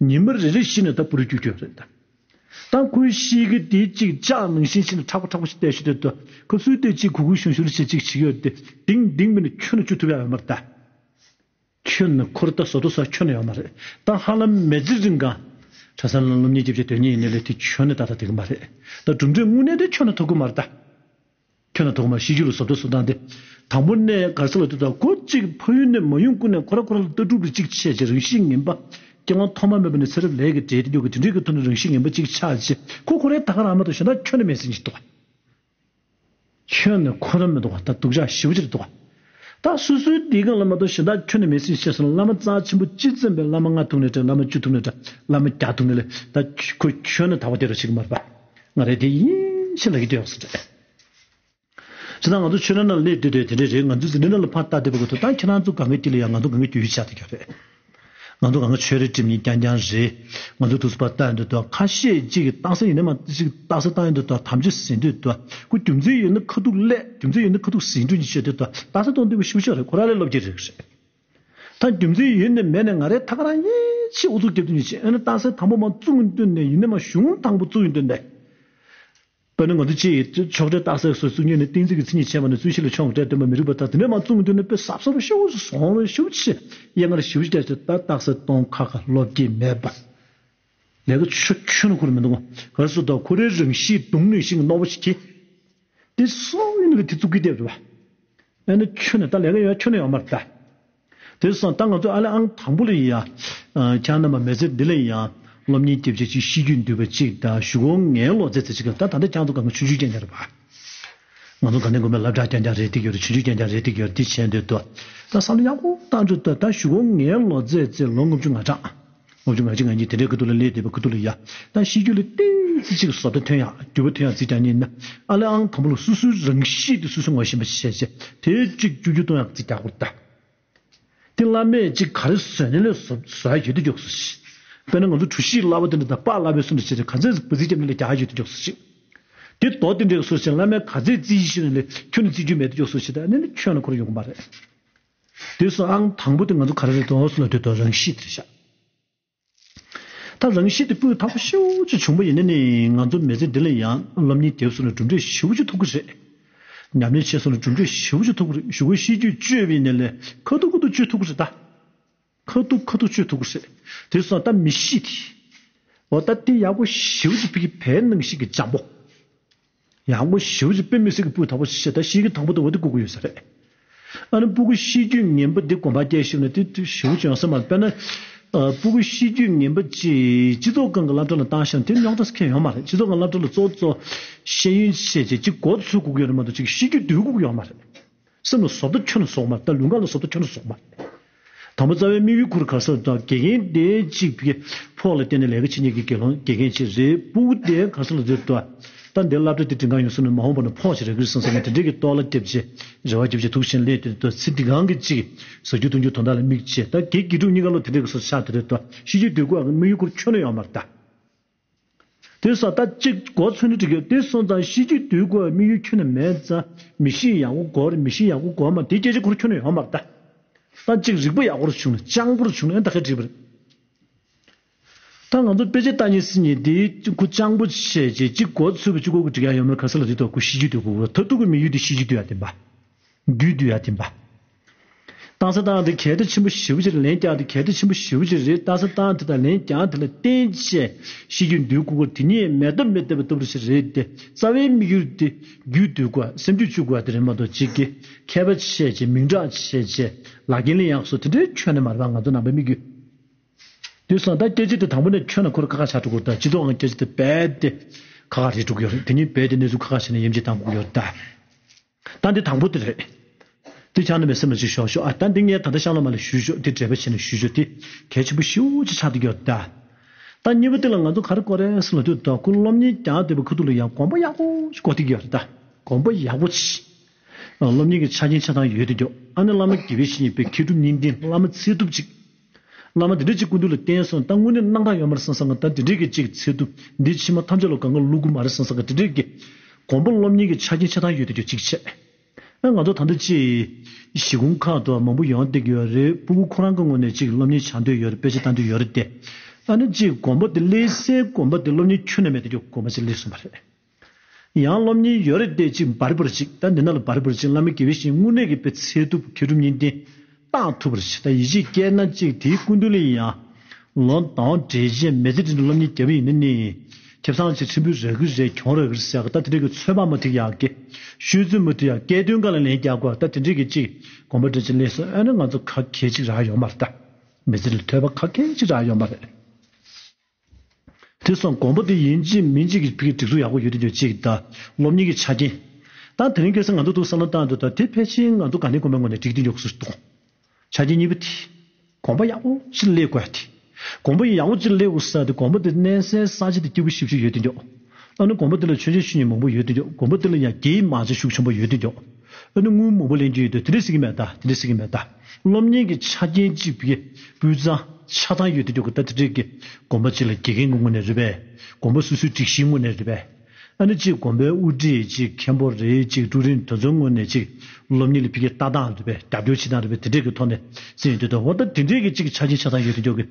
ཉི་མ་རེ་རེ་བཞིན་ནས་ད་པུ་རུ་རྒྱུག་རྒྱུ་རེད་ད། ད་ཁོའི་གཤིས་ཀ་དེ་གཅིག་ལྕགས་ནང་བཞིན་བྱས་ནས་མཁྲེགས་པོ་མཁྲེགས་པོ་ཞིག་བལྟས་ཤོག་དེ་ད་ཁོ་སུས་བལྟས་གཅིག་གུག་གུག་ཞུམ་ཞུམ་རེ་བྱས་གཅིག་བྱེད་ཀྱི་ཡོད་དེ། ལྡིང་ལྡིང་མིན་ནས་ཁྱོན་ནས་གཅུ་ཐུབ་ཡ་ཡོད་མ་རེད་ད། ཁྱོན་ནས་ཁོར་ད་བཟོ་ལྟ་བཟོ་ཁྱོན་ནས་ཡོད་མ་རེད། ད་ཧ་ལམ་མི་ཚེ་རིང་ག་གྲྭ་ས་ལ་སློབ་གཉེར་རྒྱབ་བྱས་སྡོད་མཁན་ཡིན་ནའི་ལས་དེ་ཁྱོན་ནས་ད་ད་དེ་གི་མ་རེད། ད་གྲུབ་འབྲས་དངོས་གནས་དེ་ཁྱོན་ནས་ཐོབ་གི་མ་རེད་ད། ཁྱོད་ན་ཐོག་མར་ཤེས་རྒྱུ་ལ་བཟོ་ལྟ་བཟོ་སྟངས་དེ། དང་པོ་ནས་ག་རེ་ཟེར་ལབ་དུས་ད་ཁོ་གཅིག་ཕ་ཡུལ་ནས་མ་ཡོང་ཀུན་ནས་ཁོ་ར་ཁོ་ར་ལ་ལྟ་གྲུབ་རེ་གཅིག་བྱས་རྗེས་རང་གཤིས་ངན་པ། སྐྱེ་བ་ཐོག་མ་མེད་པ་ནས་ཚེ་རབས་ལས་ཀྱི་འབྲས་དེ་འདྲ་གི་དེ་འདྲའི་གི་ཐོག་ནས་རང་གཤིས་ངན་པ་གཅིག་ཆགས་རྗེས་ཁོ་ཁོ་རའི་ད་ག་རང་མ་གཏོགས་གཞན་དག་ཁྱོན་ནས་མེད་ཟིན་གྱི་འདུག་ཁྱོན་ནས་ཁོ་རང་མི་འདུག་ད་སྡུག་ཅག་ཞེ་པོ་ཅིག་འདུག་ད་སོ་སོའི་འདི་གང་ལ་མ་གཏོགས་གཞན་དག་ཁྱོན་ནས་མེད་ཟེར་བཤད་སོང་། བླ་མ་རྩ་ཆེན་པོ་སྤྱི་བཙན་པའི་བླ་མ་ལྔ་ཐུག་ནས་འདྲ། བླ་མ་བཅུ་ཐུག་ནས་འདྲ། བླ་མ་བརྒྱ་ཐུག་ནས་ལས། ད་ཁོ་ཁྱོན་ནས་དག་པ་དེ་རུ་ཞིག་མ་རེད་པ། ང་རེ་དེ་ཡིན་ཞེས་ལབ་ཀྱི་དེ་ཡོང་སྲིད་རེད། བྱས་ཙང་ང་ཚོ་ཆོས་ར་ནང་ལ་སླེབས་དུས་དེ་དེ་འདྲས་རེད། ང་ཚོ་འཛིན་གྲྭ་ནང་ལ་ཕར་ལྟ་བསྡད་པ་གི་ཐོག་ད་ཁྱེད་རང་ཚོ་གང་ག་དཀྱིལ་ལ་ཡང་ང་ཚོ་གང་ག་རྒྱུས་ཡོད་ཆགས་བསྡད་ཀྱི་རེད། ང་ཚོ་གང་ག་ཆོས་ར་ཁྲིམས་ཡིན་རྐྱང་རྐྱང་རེད། ང་ཚོ་དུས་ཚོད་ཕར་ལྟ་ཡོང་དུས་དོ་ཁ་ཤས་ཅིག་གིས་རྟགས་གསལ་ཡིན་ན་མ་ཅིག་རྟགས་གསལ་བཏང་ཡོང་དུས་དོ་དམ་བཅའ་ཟིན་དུས་དོ་ཁོ་རྒྱུ་མཚན་ཡོད་ན་ཁ་ཐུག་སླེབས། རྒྱུ་མཚན་ཡོད་ན་ཁ་ཐུག་ཟིན་འགྲོ་ནི་བྱས་དུས་དོ་རྟགས་གསལ་གཏོང་འདོད་པ་ཞེ་པོ་ཅིག་རེད། ཁོ་རང་ལས་སློབ་ཀྱི་རེད་རེད། ད་རྒྱུ་མཚན་ཡོད་ནས་མེད་ནས་ང་རའི་ཐག་རང་ཡིན་ཆེས་ཨུ་ཚུགས་རྒྱབ་དུས་ཉིད་ཆེ། ཨ་ནི་རྟགས་གསལ་དང་པོ་མ་བཙུགས་ཡོང་དུས་ནས་ཡིན་ན་མ་གཞུང་དང་པོ་བཙུགས་ཡོང་དུས་ནས། དཔེར་ན་ང་ཚོ་ཅིག་ཕྱོགས་སྒྲིལ་རྟགས་གསལ་སོགས་བཙུགས་ཉིན་ནས་གཏན་ཚིགས་ཀྱི་མཚན་ཉིད་ཆད་པ་ནས་རྩོད་གཞི་ལ་ཕྱོགས་འགྲེལ་སྟོན་པ་མི་རིགས་པ་དག་དེ་འདྲ་མ་བཙུགས་ཡོང་དུས་ནས་དཔེ་གཟབ་གཟབ་ཤོག་སོང་ལ་ཤོག་ཆེ་ཡ་ང་ལ་ཞིབ་ཞིབ་བྱས་ཏེ་ད་རྟགས་གསལ་གཏོང་ཁ་ཁ་སློབ་ཀྱི་མེད་པ། ལས་ཀ་ཆོ་ཁྱོན་ནས་ཁུར་མི་འདུག་ག་རེ་ཟེར་ད་ཁོ་རའི་རང་གཤིས་གདུང་ནས་ཤིང་རྣོ་པོ་ཞིག་གིས། དེ་སོང་ཡིན་ལ་དེ་བཙུགས་ཀྱི་བསྡད་རེད་པ། ཨ་ནི་ཁྱོན་ནས་ད་ལས་ཀ་ཡོད་ཁྱོན་ནས་ཡོད་མ་རེད་ད། དེ་སོང་ད་ང་ཚོ་ཨ་ལེ་ཨང་དང་པོ་ལ་ཡ། ཁྱང་རྣམ་པ་མི་ཚེ་འདི་ལ་ཡང་སློབ་གཉེར་རྒྱབ་ཆེད་ཅིག་ཤེས་རྒྱུད་འདུས་པ་གཅིག་དང་གཞུག་གུ་ངའི་ལོ་ཚད་ཚེ་གཅིག་ལ་ད་ད་ལྟ་ཁྱང་ཚོ་གང་ག་ཆུང་ཆུང་རྐྱང་རྐྱང་རེད་པ། ང་ཚོ་ག་ནས་དགོན་པའི་སློབ་གྲྭ་རྐྱང་རྐྱང་རེད་དེ་ཡོད་རེད། ཆུང་ཆུང་རྐྱང་རྐྱང་རེད་དེ་ཡོད་རེད། དེ་བྱས་འདོད་དོ། ད་བསམ་བློ་ཡག་པོ་བཏང་འགྲོ་དོ། ད་གཞུག་གུ་ངའི་ལོ་ཚད་ཚེ་ལོ་ལྔ་བཅུ་ང་གྲངས། ལྔ་བཅུ་ང་གཅིག་ང་གཉིས་དེ་འདྲའི་ཁ་ཐུག་ལ་སླེབས་བསྡད་པའི་ཁ་ཐུག་ལ་ཡ། ད་ཤེས་རྒྱུད་ལ་ཏོག་ཙམ་ཅིག་བཟོ་ལྟ་ཐོན་ཡག་འགྱུར་བ་ཐོན་ཡག་ཅིག་ཀྱང་ཡིན་ན། ཨ་ལེ་ཨང་དང་པོ་ལ་སོ་སོའི་རང་གཤིས་དེ་སོ་སོས་ངོ་ཤེས་པ་བྱས་བྱས་དེ་ཅིག་བསྒྱུར་བཅོས་གཏོང་ཡག་ཅིག་རྒྱག་དགོས་ད། དེ་བླ་མས་ཅིག་ག་རེ་བཟོས་ནས་ལས་བཟོ་བཟོ་ཡག་ཡོད་དུ་འཇོག་སོ་ཞིག་དཔེར་ན་ང་ཚོ་གྲུ་བཞི་བསླབ་པ་དེ་འདྲ་དང་པགས་བསླབ་པའི་སོ་འདྲ་བྱས་ཏེ་ག་ཚད་འབུ་རྩིས་རྒྱབ་ནས་ལས་རྒྱག་ཡག་ཡོད་དུ་འཇོག་སོ་ཞིག་དེ་རྡོ་དེ་འདྲའི་སོ་ཞིག་བླ་མས་ག་ཚད་རྩིས་ཞིག་ནས་ལས་ཁྱོན་ནས་རྩིས་རྒྱུ་མེད་དུ་འཇོག་སོ་ཞིག་ད་ཨ་ནི་ནི་ཁྱོན་ནས་ཁོ་རང་ཡོང་གི་མ་རེད། དེ་སོ་ཨང་དང་པོ་དེ་ང་ཚོ་ག་རེ་རེད་དོ་སོ་ལ་དེ་དོ་རང་གཤིས་དེ་རེད་ཤག་ད་རང་གཤིས་དེ་སྤུས་དག་པོ་ཞེ་པོ་ཅིག་བྱུང་པ་ཡིན་ན་ནི་ང་ཚོ་མི་ཚེ་འདི་ལ་ཡང་སློབ་གཉེར་རྒྱབ་སོང་ན་གྲུབ་འབྲས་ཞེ་པོ་ཅིག་ཐོབ་ཀྱི་རེད། ཉམས་ལེན་བྱས་སོང་ན་གྲུབ་འབྲས་ཞེ་པོ་ཅིག་ཐོབ་ཀྱི་རེད། གཞུག་གུ་ཤེས་རྒྱུད་བཅོས་པ་ཡིན་ན་ལས་ཁ་ཐུག་ཁ་ཐུག་བཅོས་ཐུབ་ཀྱི་རེད་ད། ཁ་ཐུག་ཁ་ཐུག་བཅོས་ཐུབ་ཀྱི་རེད། དེ་སོང་ད་མི་གཤིས་དེ། འོ་ད་དེ་ཡག་པོ་ཞེ་པོ་ཅིག་ཕ་གི་བལ་ནང་བཞིན་གྱི་འཇམ་པོ། ཡག་པོ་ཞེ་པོ་ཅིག་དཔེ་མི་སྲིད་ཀྱི་སྤུས་དག་པོ་ཞིག་བྱས་ད་ཤེས་ཀྱི་དང་པོ་དེ་འོ་དེ་བཀུག་གི་ཡོད་ས་རེད། ཨ་ནི་སྤུ་གུ་ཤེས་རྒྱུད་ངན་པ་འདི་དགོན་པ་སྐྱེལ་ཞིབ་ན་དེ་དེ་ཞེ་པོ་ཅིག་ཡོང་ས་མ་རེད། དཔེར་ན། ཨ། སྤུ་གུ་ཤེས་རྒྱུད་ངན་པ་ཅིག་སྤྱི་ཚོགས་སྒང་གི་སློབ་གྲྭ་ལ་བཏང་ཤག་དེ་རྙོག་དྲ་ཁེལ་ཡོང་མ་རེད། སྤྱི་ཚོགས་སྒང་སློབ་གྲྭ་ལ་གཙོ་བོ་གཙོ་ཤེས་ཡོན་བྱས་བྱས་ཅིག་འགོ་ཚུགས་དགོས་ཀྱི་ཡོད་རེད་མ་གཏོགས་ཅིག་ཤེས་རྒྱུད་སྡུད་དགོས་ཀྱི་ཡོད་མ་རེད། སེམས་ལ་བཟོ་ལྟ་ཁྱོན་ནས་བཟོ་གི་མ་རེད། ད་ལུས་ངག་ལ་བཟོ་ལྟ་ཁྱོན་ནས་བཟོ་གི་མ་རེད། དང་པོ་རྩ་བའི་དམིགས་ཡུལ་ཁུར་ག་རེ་ཟེར་ད་དགེ་རྒན་དེ་གཅིག་གི་ཕོགས་ལ་བརྟེན་ནས་ལས་ཀ་བྱེད་མཁན་གྱི་དགེ་སློང་དགེ་རྒན་ཅིག་རེད། སྤུ་གུ་དེ་ག་རེ་ཟེར་ལ་ཟེར་ད། ད་འདིར་སློབ་གྲྭ་དེ་འགྲིམ་ག་ཡོང་སོང་ན་མ་འོངས་པ་ན་ཕོགས་ཅིག་རག་གི་རེད་བསམ་བསམ་ནས་དེ་འདྲས་ཀྱི་ལྟོ་ལ་རྒྱབ་བྱས་རེ་བ་རྒྱབ་བྱས་ཐུགས་ཆེན་སླེབས་དེ་ད་ཚེ་འདི་གང་གི་གཅིག་ཟ་རྒྱུ་འཐུང་རྒྱུ་དོན་དག་ལ་དམིགས་བྱས་ད་དགེ་དགེ་ཕྲུག་གཉིས་ཀ་ལོ་དེ་འདྲས་ཀྱི་སོ་ཆགས་དེ་རེད་ད། ཤེས་རྒྱུད་སྡུད་དགོས་ཡག་གི་དམིགས་ཡུལ་ཁུར་ཁྱོན་ནས་ཡོད་མ་རེད་ད། དེ་སོང་ད་གཅིག་མགོ་ཚོས་ནས་འགྲིག་གི་ཡོད། དེ་སོང་ཙང་ཤེས་རྒྱུད་སྡུད་དགོས་དམིགས་ཡུལ་ཁྱོན་ནས་མེད་ཙང་མི་གཤིས་ཡག་པོ་དགོས་རེད། མི་གཤིས་ཡག་པོ་དགོས་མ་དེ་སྐད་ཆ་ཁོ་རང་ཁྱོན་ནས་ཡོད་མ་རེད་ད། ད་གཅིག་རིག་པ་ཡག་པོ་རུ་བྱུང་ན་སྤྱང་པོ་རུ་བྱུང་ན་ཨེ་ད་ག་འགྲིག་པ་རེད། ད་ང་ཚོ་དཔེ་ཆ་ལྟ་མཁན་ཟེར་མཁན་དེ་ཁོ་སྤྱང་པོ་བྱས་བྱས་གཅིག་མགོ་ཚོས་པ་གཅིག་ཁོ་གི་འགྲིག་ཡག་ཡོད་མ་རེད། ག་རེ་ཟེར་ལ་དེ་ཐོག་ཁོ་ཤེས་རྒྱུད་སྡུད་དགོས། མཐར་ཐུག་གི་དམིགས་ཡུལ་དེ་ཤེས་རྒྱུད་སྡུད་ཡག་དེ་ཡིན་པ། རྒྱུད་སྡུད་ཡག་དེ་ཡིན་པ། རྟགས་གསལ་བཏང་དེ་གལ་ཆེ་ཆེན་པོ་ཞེ་པོ་ཅིག་རེད། ལན་རྒྱག་དེ་གལ་ཆེ་ཆེན་པོ་ཞེ་པོ་ཅིག་རེད། རྟགས་གསལ་བཏང་དེ་དང་ལན་རྒྱག་དེ་ལ་བརྟེན་བྱས་ཤེས་རྒྱུད་འདུལ་དགོས་ཀྱི་དེ་ཉིད་མེ་སྟོབས་མེ་སྟོབས་ལྟ་བུ་ཞིག་རེད་དེ། རྩ་བའི་དམིགས་ཡུལ་དེ་རྒྱུད་སྡུད་དགོས་སེམས་རྒྱུད་བཅུག་དགོས་དེ་རེད་མ་གཏོགས་གཅིག་གི་མཁས་པ་བྱས་བྱས་མིང་གྲགས་བྱས་བྱས་ལག་རྒྱན་ལེན་ཡག་སོགས་དེ་འདྲའི་ཁྱོན་ནས་མ་རེད་པ། ང་ཚོ་ནང་པའི་དམིགས་ཡུལ། དེ་སོང་ད་སྐད་ཆ་དེ་དང་པོ་ནས་ཁྱོན་ནས་ཁོ་རང་ཁག་ཁག་ཆགས་འགྲོ་གི་རེད་ད། སྤྱི་ཚོགས་ནང་སྐད་ཆ་དེ་རྦད་དེ་ཁག་ཁག་རེད་འགྲོ་གི་ཡོད་རེད། དེ་ཉིད་རྦད་དེ་གནས་ཚུལ་ཁག་ཁག་བྱས་ནས་ཡིད་ཆེས་བཏང་དགོས་ཀྱི་ཡོད་རེད་ད། ད་འདི་དང་པོ་དེ་རེད། དེ་ཆགས་ན་མེད་སེམས་ལ་ཅིག་ཞོག་ཞོག་ཨ་ད་འདི་ངས་ད་ལྟ་ཤང་ལོ་མ་ལ་ཞུས་ཞོག་དེ་འགྲེལ་པ་བྱས་ནས་ཞུས་ཞོག་དེ་གལ་ཆེན་པོ་ཞེ་པོ་ཅིག་ཆགས་བསྡད་ཀྱི་ཡོད་རེད་ད། ད་གཉིས་པ་དེ་ལ་ང་ཚོ་ག་རེ་དགོས་རེད་ཟེར་ལབ་དུས་ད་ཁོ་སློབ་གཉེར་རྒྱག་བསྡད་པའི་ཁ་ཐུག་ལ་ཡང་གོམ་པ་ཡག་པོ་ཞིག་བགོ་བསྡད་ཀྱི་ཡོད་རེད་ད། གོམ་པ་ཡག་པོ་ཅིག་སློབ་གཉེར་གྱི་ཆ་རྐྱེན་ཆ་ཚང་ཡོད་དེ་འཇོག་ཨ་ནི་བླ་མ་དགེ་བའི་བཤེས་གཉེན་དཔེ་མཁས་གྲུབ་གཉིས་ལྡན་བླ་མ་ཚད་ཐུབ་ཅིག་བླ་མ་འདི་འདྲ་ཅིག་སྐུ་མདུན་ལ་བསྟེན་སོང་ད་དངོས་གནས་རྣམ་དག་ཡོད་མ་རེད་བསམ་བསམ་གི་ད་འདི་འདྲའི་གི་ཅིག་ཚད་ཐུབ་འདི་ཕྱི་མ་ཐམས་ཅད་ལ་གང་ག་བླུག་གི་མ་རེད་བསམ་བསམ་གི་དེ་འདྲའི་གི་གོམ་པ་སློབ་གཉེར་གྱི་ཆ་རྐྱེན་ཆ་ཚང་ཡོད་དེ་ཅིག་བྱས། ཨ་ང་ཚོ་ད་ལྟ་ཅིག་གཞིས་ཁོངས་ཁག་ཏུ་མང་པོ་ཡོང་བསྡད་ཀྱི་ཡོད་རེད། སྤུ་གུ་ཁོ་རང་གི་ངོས་ནས་ཅིག་སློབ་གཉེར་བྱ་འདོད་ཡོད་རེད། དཔེ་ཆ་ལྟ་འདོད་ཡོད་རེད་དེ། ཨ་ནི་ཅིག་གོམ་པ་དེ་སླེབས་སའི་གོམ་པ་དེ་སློབ་གཉེར་ཁྱོན་ནས་མེད་དེ་ཅིག་གོམ་པ་ཅིག་སླེབས་སོང་བ་རེད། ཡང་སློབ་གཉེར་ཡོད་རེད་དེ་ཅིག་འབར་འབར་ཅིག་ད་འདི་ན་ལ་འབར་འབར་ཅིག་བླ་མ་དགེ་བའི་བཤེས་གཉེན་དངོས་གནས་ཀྱི་དཔེ་ཚད་ཐུབ་མཁས་གྲུབ་གཉིས་ལྡན་བཏང་ཐུབ་པར་བྱེད། ད་ཡིད་ཆེས་སྐྱེས་ན་ཅིག་དེའི་སྐུ་མདུན་ལ་ཡང་ལོ་ཟླ་བ་འབྲེལ་ཆད་མི་ཚེ་འདི་འདྲ་སློབ་གཉེར་བརྒྱབ་པ་ཡིན་ན་ནི་ཁེ་བཟང་ཅིག་ཕྲན་བུ་རག་གི་རེད། གྱོང་རག་གི་རེད་ཟེར་གི་ད་དེ་འདྲ་གི་ཚོད་དཔག་མ་ཐིག་ཡག་གི་ཤོད་ཚོད་མ་ཐིག་ཡག་སྐད་དོན་ག་ལ་ལན་རྒྱག་དགོས་ད་དེ་འདྲ་གི་ཅིག་གོམ་པ་འདྲ་ཅིག་སླེབས་སོང་། ཨ་ནི་ང་ཚོ་ཁ་གས་ཅིག་རག་ཡོད་མ་རེད་ད། མི་ཚེ་ལ་ཐོས་པ་ཁ་གས་ཅིག་རག་ཡོད་མ་རེད། དེ་སོང་གོམ་པ་དེ་ཡིན་གཅིག་མིན་གཅིག་གི་ཕ་གི་སྒྲིག་འཛུགས་ཡག་པོ་ཡོད་དུ་འཇོག་གཅིག་དང་སློབ་གཉེར་གྱི་ཆ་རྐྱེན། ད་དེ་རིང་ཁ་སང་ང་ཚོ་འདུག་བསམ་བློ་བཏང་དུས་ད་དེ་ཕལ་ཆེར་ང་ཚོ་དགའ་ལྡན་དགོན་པའི་ངོས་ནས་འགྲིག་གི་འདུག་ཟེར་འདུག་ཆ་རྐྱེན་གཉིས་པ་དེ། དགོན་པ་ཡག་པོ་ཅིག་སླེབས་དགོས་ཡ་དེ། དགོན་པ་ཡག་པོ་ཅིག་སླེབས་དགོས་ས་དེ་དགོན་པ་དེ་གནས་སའི་ས་ཆ་དེ་སྐྱིད་པོ་ཞེ་པོ་ཅིག་ཡོད་དེ་འདུག་ཨ་ནི་དགོན་པ་དེ་ལ་མཆོད་མཇལ་ཞུ་མཁན་མང་པོ་ཡོད་དེ་འདུག་དགོན་པ་དེ་ལ་ཡང་དགེ་བའི་མང་ཚོགས་ཤུགས་ཆེན་པོ་ཡོད་དེ་འདུག་ཨ་ནི་དངུལ་མང་པོ་ལེན་རྒྱུ་ཡོད་དུས་དེ་འདྲ་ཟེར་གྱི་མེད་ད། དེ་འདྲ་ཟེར་གྱི་མེད་ད། སློབ་གཉེར་གྱི་ཆ་རྐྱེན་གཅིག་བི་སྤུས་གཙང་ཆ་ཚང་ཡོད་དེ་འདུག་གི་ད་དེ་འདྲའི་གི་དགོན་པ་གཅིག་ལ་དགེ་རྒན་གྱི་ངོས་ནས་རེད་པས། དགོན་པ་སོ་སོའི་སྒྲིག་གཞིའི་ངོས་ནས་རེད་པས། ཨ་ནི་གཅིག་དགོན་པའི་དབུ་ཁྲིད་གཅིག་མཁན་པོ་རེད་གཅིག་ཀྲུའུ་རིན་དེ་ཚོའི་ངོས་ནས་གཅིག་སློབ་གཉེར་ལ་ཕ་གིའི་ལྟ་སྟངས་རེད་པས། རྒྱབ་སྐྱོར་བྱེད་སྟངས་རེད་པས། དེ་འདྲས་ཀྱི་ཐོག་ནས་ཟེར་ཡོང་དུས་ད་འོ་ད་དེ་འདྲས་ཀྱི་གཅིག་ཆ་རྐྱེན་ཆ་ཚང་ཡོད་དུ་འཇོག་གི་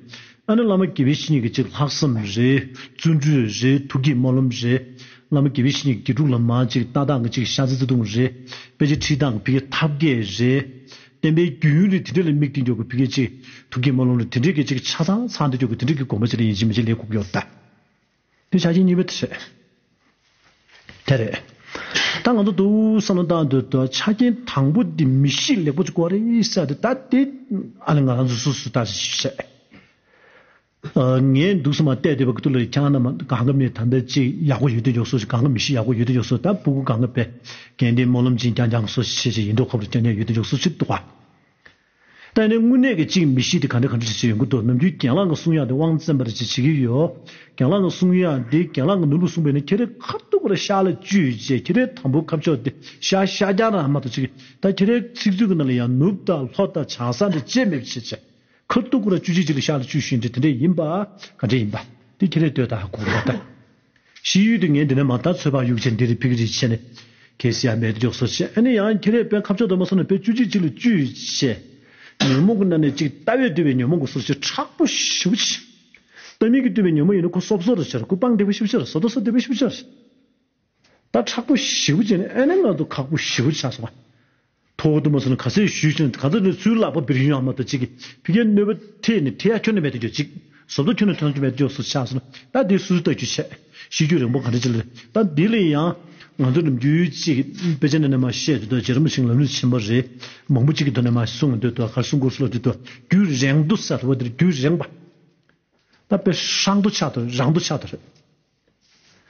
ཨ་ནི་བླ་མ་དགེ་བའི་བཤེས་གཉེན་གྱི་གཅིག་ལྷག་བསམ་རེད། བརྩོན་འགྲུས་རེད། ཐུགས་བསྐྱེད་སྨོན་ལམ་རེད། བླ་མ་དགེ་བའི་བཤེས་གཉེན་གྱི་དགེ་ཕྲུག་ལ་མར་གཅིག་ལྟ་སྟངས་ཀྱི་གཅིག་ཤ་ཚ་བརྩེ་དུང་རེད། དཔེ་ཆ་ཁྲིད་སྟངས་ཀྱི་ཕ་གིའི་ཐབས་མཁས་རེད། བསྟན་པའི་རྒྱུན་རེད། དེ་འདྲས་ལ་དམིགས་ཏེ་འཇོག་གི་ཕ་གིའི་གཅིག་ཐུགས་བསྐྱེད་སྨོན་ལམ་རེད། དེ་འདྲས་ཀྱི་གཅིག་ཆ་ཚང་ཚང་དུ་འཇོག་གི་དེ་འདྲས་ཀྱི་དགོན་པ་ཅིག་ལ་ཡིན་གཅིག་མིན་གཅིག་ལས་དགོས་ཀྱི་ཡོད་ད། དེ་ཆ་རྐྱེན་གཉིས་པ་དེ་རེད། དེ་རེད། ད་ང་ཚོ་འདུག་བསམ་བློ་བཏང་དུས་ད་ཆ་རྐྱེན་དང་པོ་འདི་མི་གཤིས་ལེགས་པོ་ཅིག་དགོས་རེད་ཟེར་ཏེ་ད་དེ་ཨ་ནི་ང་རང་ཚོ་སོ་སོ་ལྟ་ཞིག་བྱས། ངས་འདུག་སེ་མར་བལྟས་བསྡད་པ་གི་ཐུགས་ལ་ཁྱེད་རྣམས་གང་ག་མི་ད་ལྟ་ཅིག་ཡག་པོ་ཡོད་དུ་འཇོག་སོ་ཅིག་གང་ག་མི་གཤིས་ཡག་པོ་ཡོད་དུ་འཇོག་སོ་ད་སྤུ་གུ་གང་ག་བས་དགེ་ལྡན་སྨོན་ལམ་ཅིག་རྐྱང་རྐྱང་སོ་ཅིག་བྱས་བྱས་ཡིན་མདོག་ཁ་པོ་རྐྱང་རྐྱང་ཡོད་དུ་འཇོག་སོ་ཅིག་འདུག་བ། ད་ཡིན་ནའི་དངོས་གནས་ཀྱི་གཅིག་མི་གཤིས་དེ་ག་འདྲ་ག་འདྲ་ཞིག་ཡོང་གི་འདུག་ནམ་རྒྱུན་རྒན་ལགས་ཀྱི་གསུང་ཡག་དེ་དབང་བཙན་པ་རེ་ཞིག་བྱེད་ཀྱི་ཡོད། རྒན་ལགས་ཀྱི་གསུང་ཡག་དེ་རྒན་ལགས་ཀྱི་ནོར་ལུག་གསུངས་པས་ན་ཁྱེད་རང་ཁ་ཐུག་པར་ཤག་ལ་བཅུས་བྱས་ཁྱེད་རང་དང་པོ་ཁ་ཕྱོགས་དེ་ཤག་ཤག་རྒྱག་རང་མ་གཏོགས་ཅིག་ད་ཁྱེད་རང་ཚིག་མཛོད་ཀྱི་ནང་ལ་ཡང་ནོར་བུ་དང་ལྷོ་དང་བྱང་ས་འདྲ་ཅེས་མེད་པ་བྱས་བྱས་ཁ་ཐུག་པར་བཅུ་གཅིག་གཅིག་ལ་ཤག་ལ་བཅུས་ཤིང་དེ་དེ་འདྲ་ཡིན་པ་ག་འདྲ་ཡིན་པ་དེ་ཁྱེད་རང་ལྟོས་དང་གོ་རོགས་ད། ཤེས་ཡོན་དེ་ངས་འདི་ནས་མ་ད་ཚོད་དཔག་ཡུག་ཆེན་འདི་རེད་ཕིག་རེད་བྱས་ནས་གལ་སྲིད་ཡང་མེད་དུ་འཇོག་སོ་བྱས་ཨ་ནི་ཡང་ཁྱེད་རས་དཔེ་ཁ་ཕྱོགས་དུ་མ་སོང་ནས་དཔེ་བཅུ་གཅིག་གཅིག་ལ་བཅུས་བྱས་ཉོན་མོངས་ཀྱི་ནང་ནས་གཅིག་ལྟ་བས་བཏུས་པའི་ཉོན་མོངས་ཀྱི་སོ་སོ་མཁྲེགས་པོ་ཞེ་པོ་ཅིག་ལྟ་མིན་གྱིས་བཏུས་པའི་ཉོན་མོངས་ཡིན་ན་ཁོ་སོབ་སོབ་རེ་ཆེར་ཁོ་སྤང་བདེ་པོ་ཞེ་པོ་ཅིག་རེད། བཟོ་ལྟ་སོ་བདེ་པོ་ཞེ་པོ་ཅིག་རེད། ད་མཁྲེགས་པོ་ཞེ་པོ་ཅིག་ནི་ཨ་ནི་ང་ཚོ་ཁག་པོ་ཞེ་པོ་ཆགས་སོང་བ། ཐོག་ཏུ་མ་སོང་ན་ག་ཚོད་ཞུས་ཀྱང་ག་ཚོད་ནས་ཚུར་ལག་པ་འབུར་ཡོང་ཡང་མ་གཏོགས་གཅིག་གིས་ཕ་གིའི་གནོད་པ་ཐེབས་ནས་ཐེབས་ཡ་ཁྱོན་ནས་མེད་དུ་འཇོག་གཅིག་བཟོ་ལྟ་ཁྱོན་ནས་ཐོན་གྱི་མེད་དུ་འཇོག་སོ་ཆགས་སོང་ད་དེ་སུ་ལྟ་རྒྱུ་བྱས་ཤེས་རྒྱུ་རིང་པོ་ག་འདྲ་ཅིག་ལ་ད་འདི་ལ་ཡང་ང་ཚོ་ནམ་རྒྱུན་གཅིག་དཔེ་ཆ་ནས་ནས་མ་བཤད་དུས་ད་རྗེ་རིན་པོ་ཆེ་ལམ་ལུགས་ཆེན་པོ་རེད། མང་པོ་གཅིག་གི་ཐོག་ནས་མ་གསུངས་དུས་ད་ག་རེ་གསུང་དགོས་སུ་ལ་དུས་ད་རྒྱུན་རིང་དུ་ཟེར་བ་དེར་རྒྱུན་རིང་པ། ད་དཔེ་ཧྲང་དུ་ཆགས་དུ་རང་དུ་ཆགས་དུ་རེད།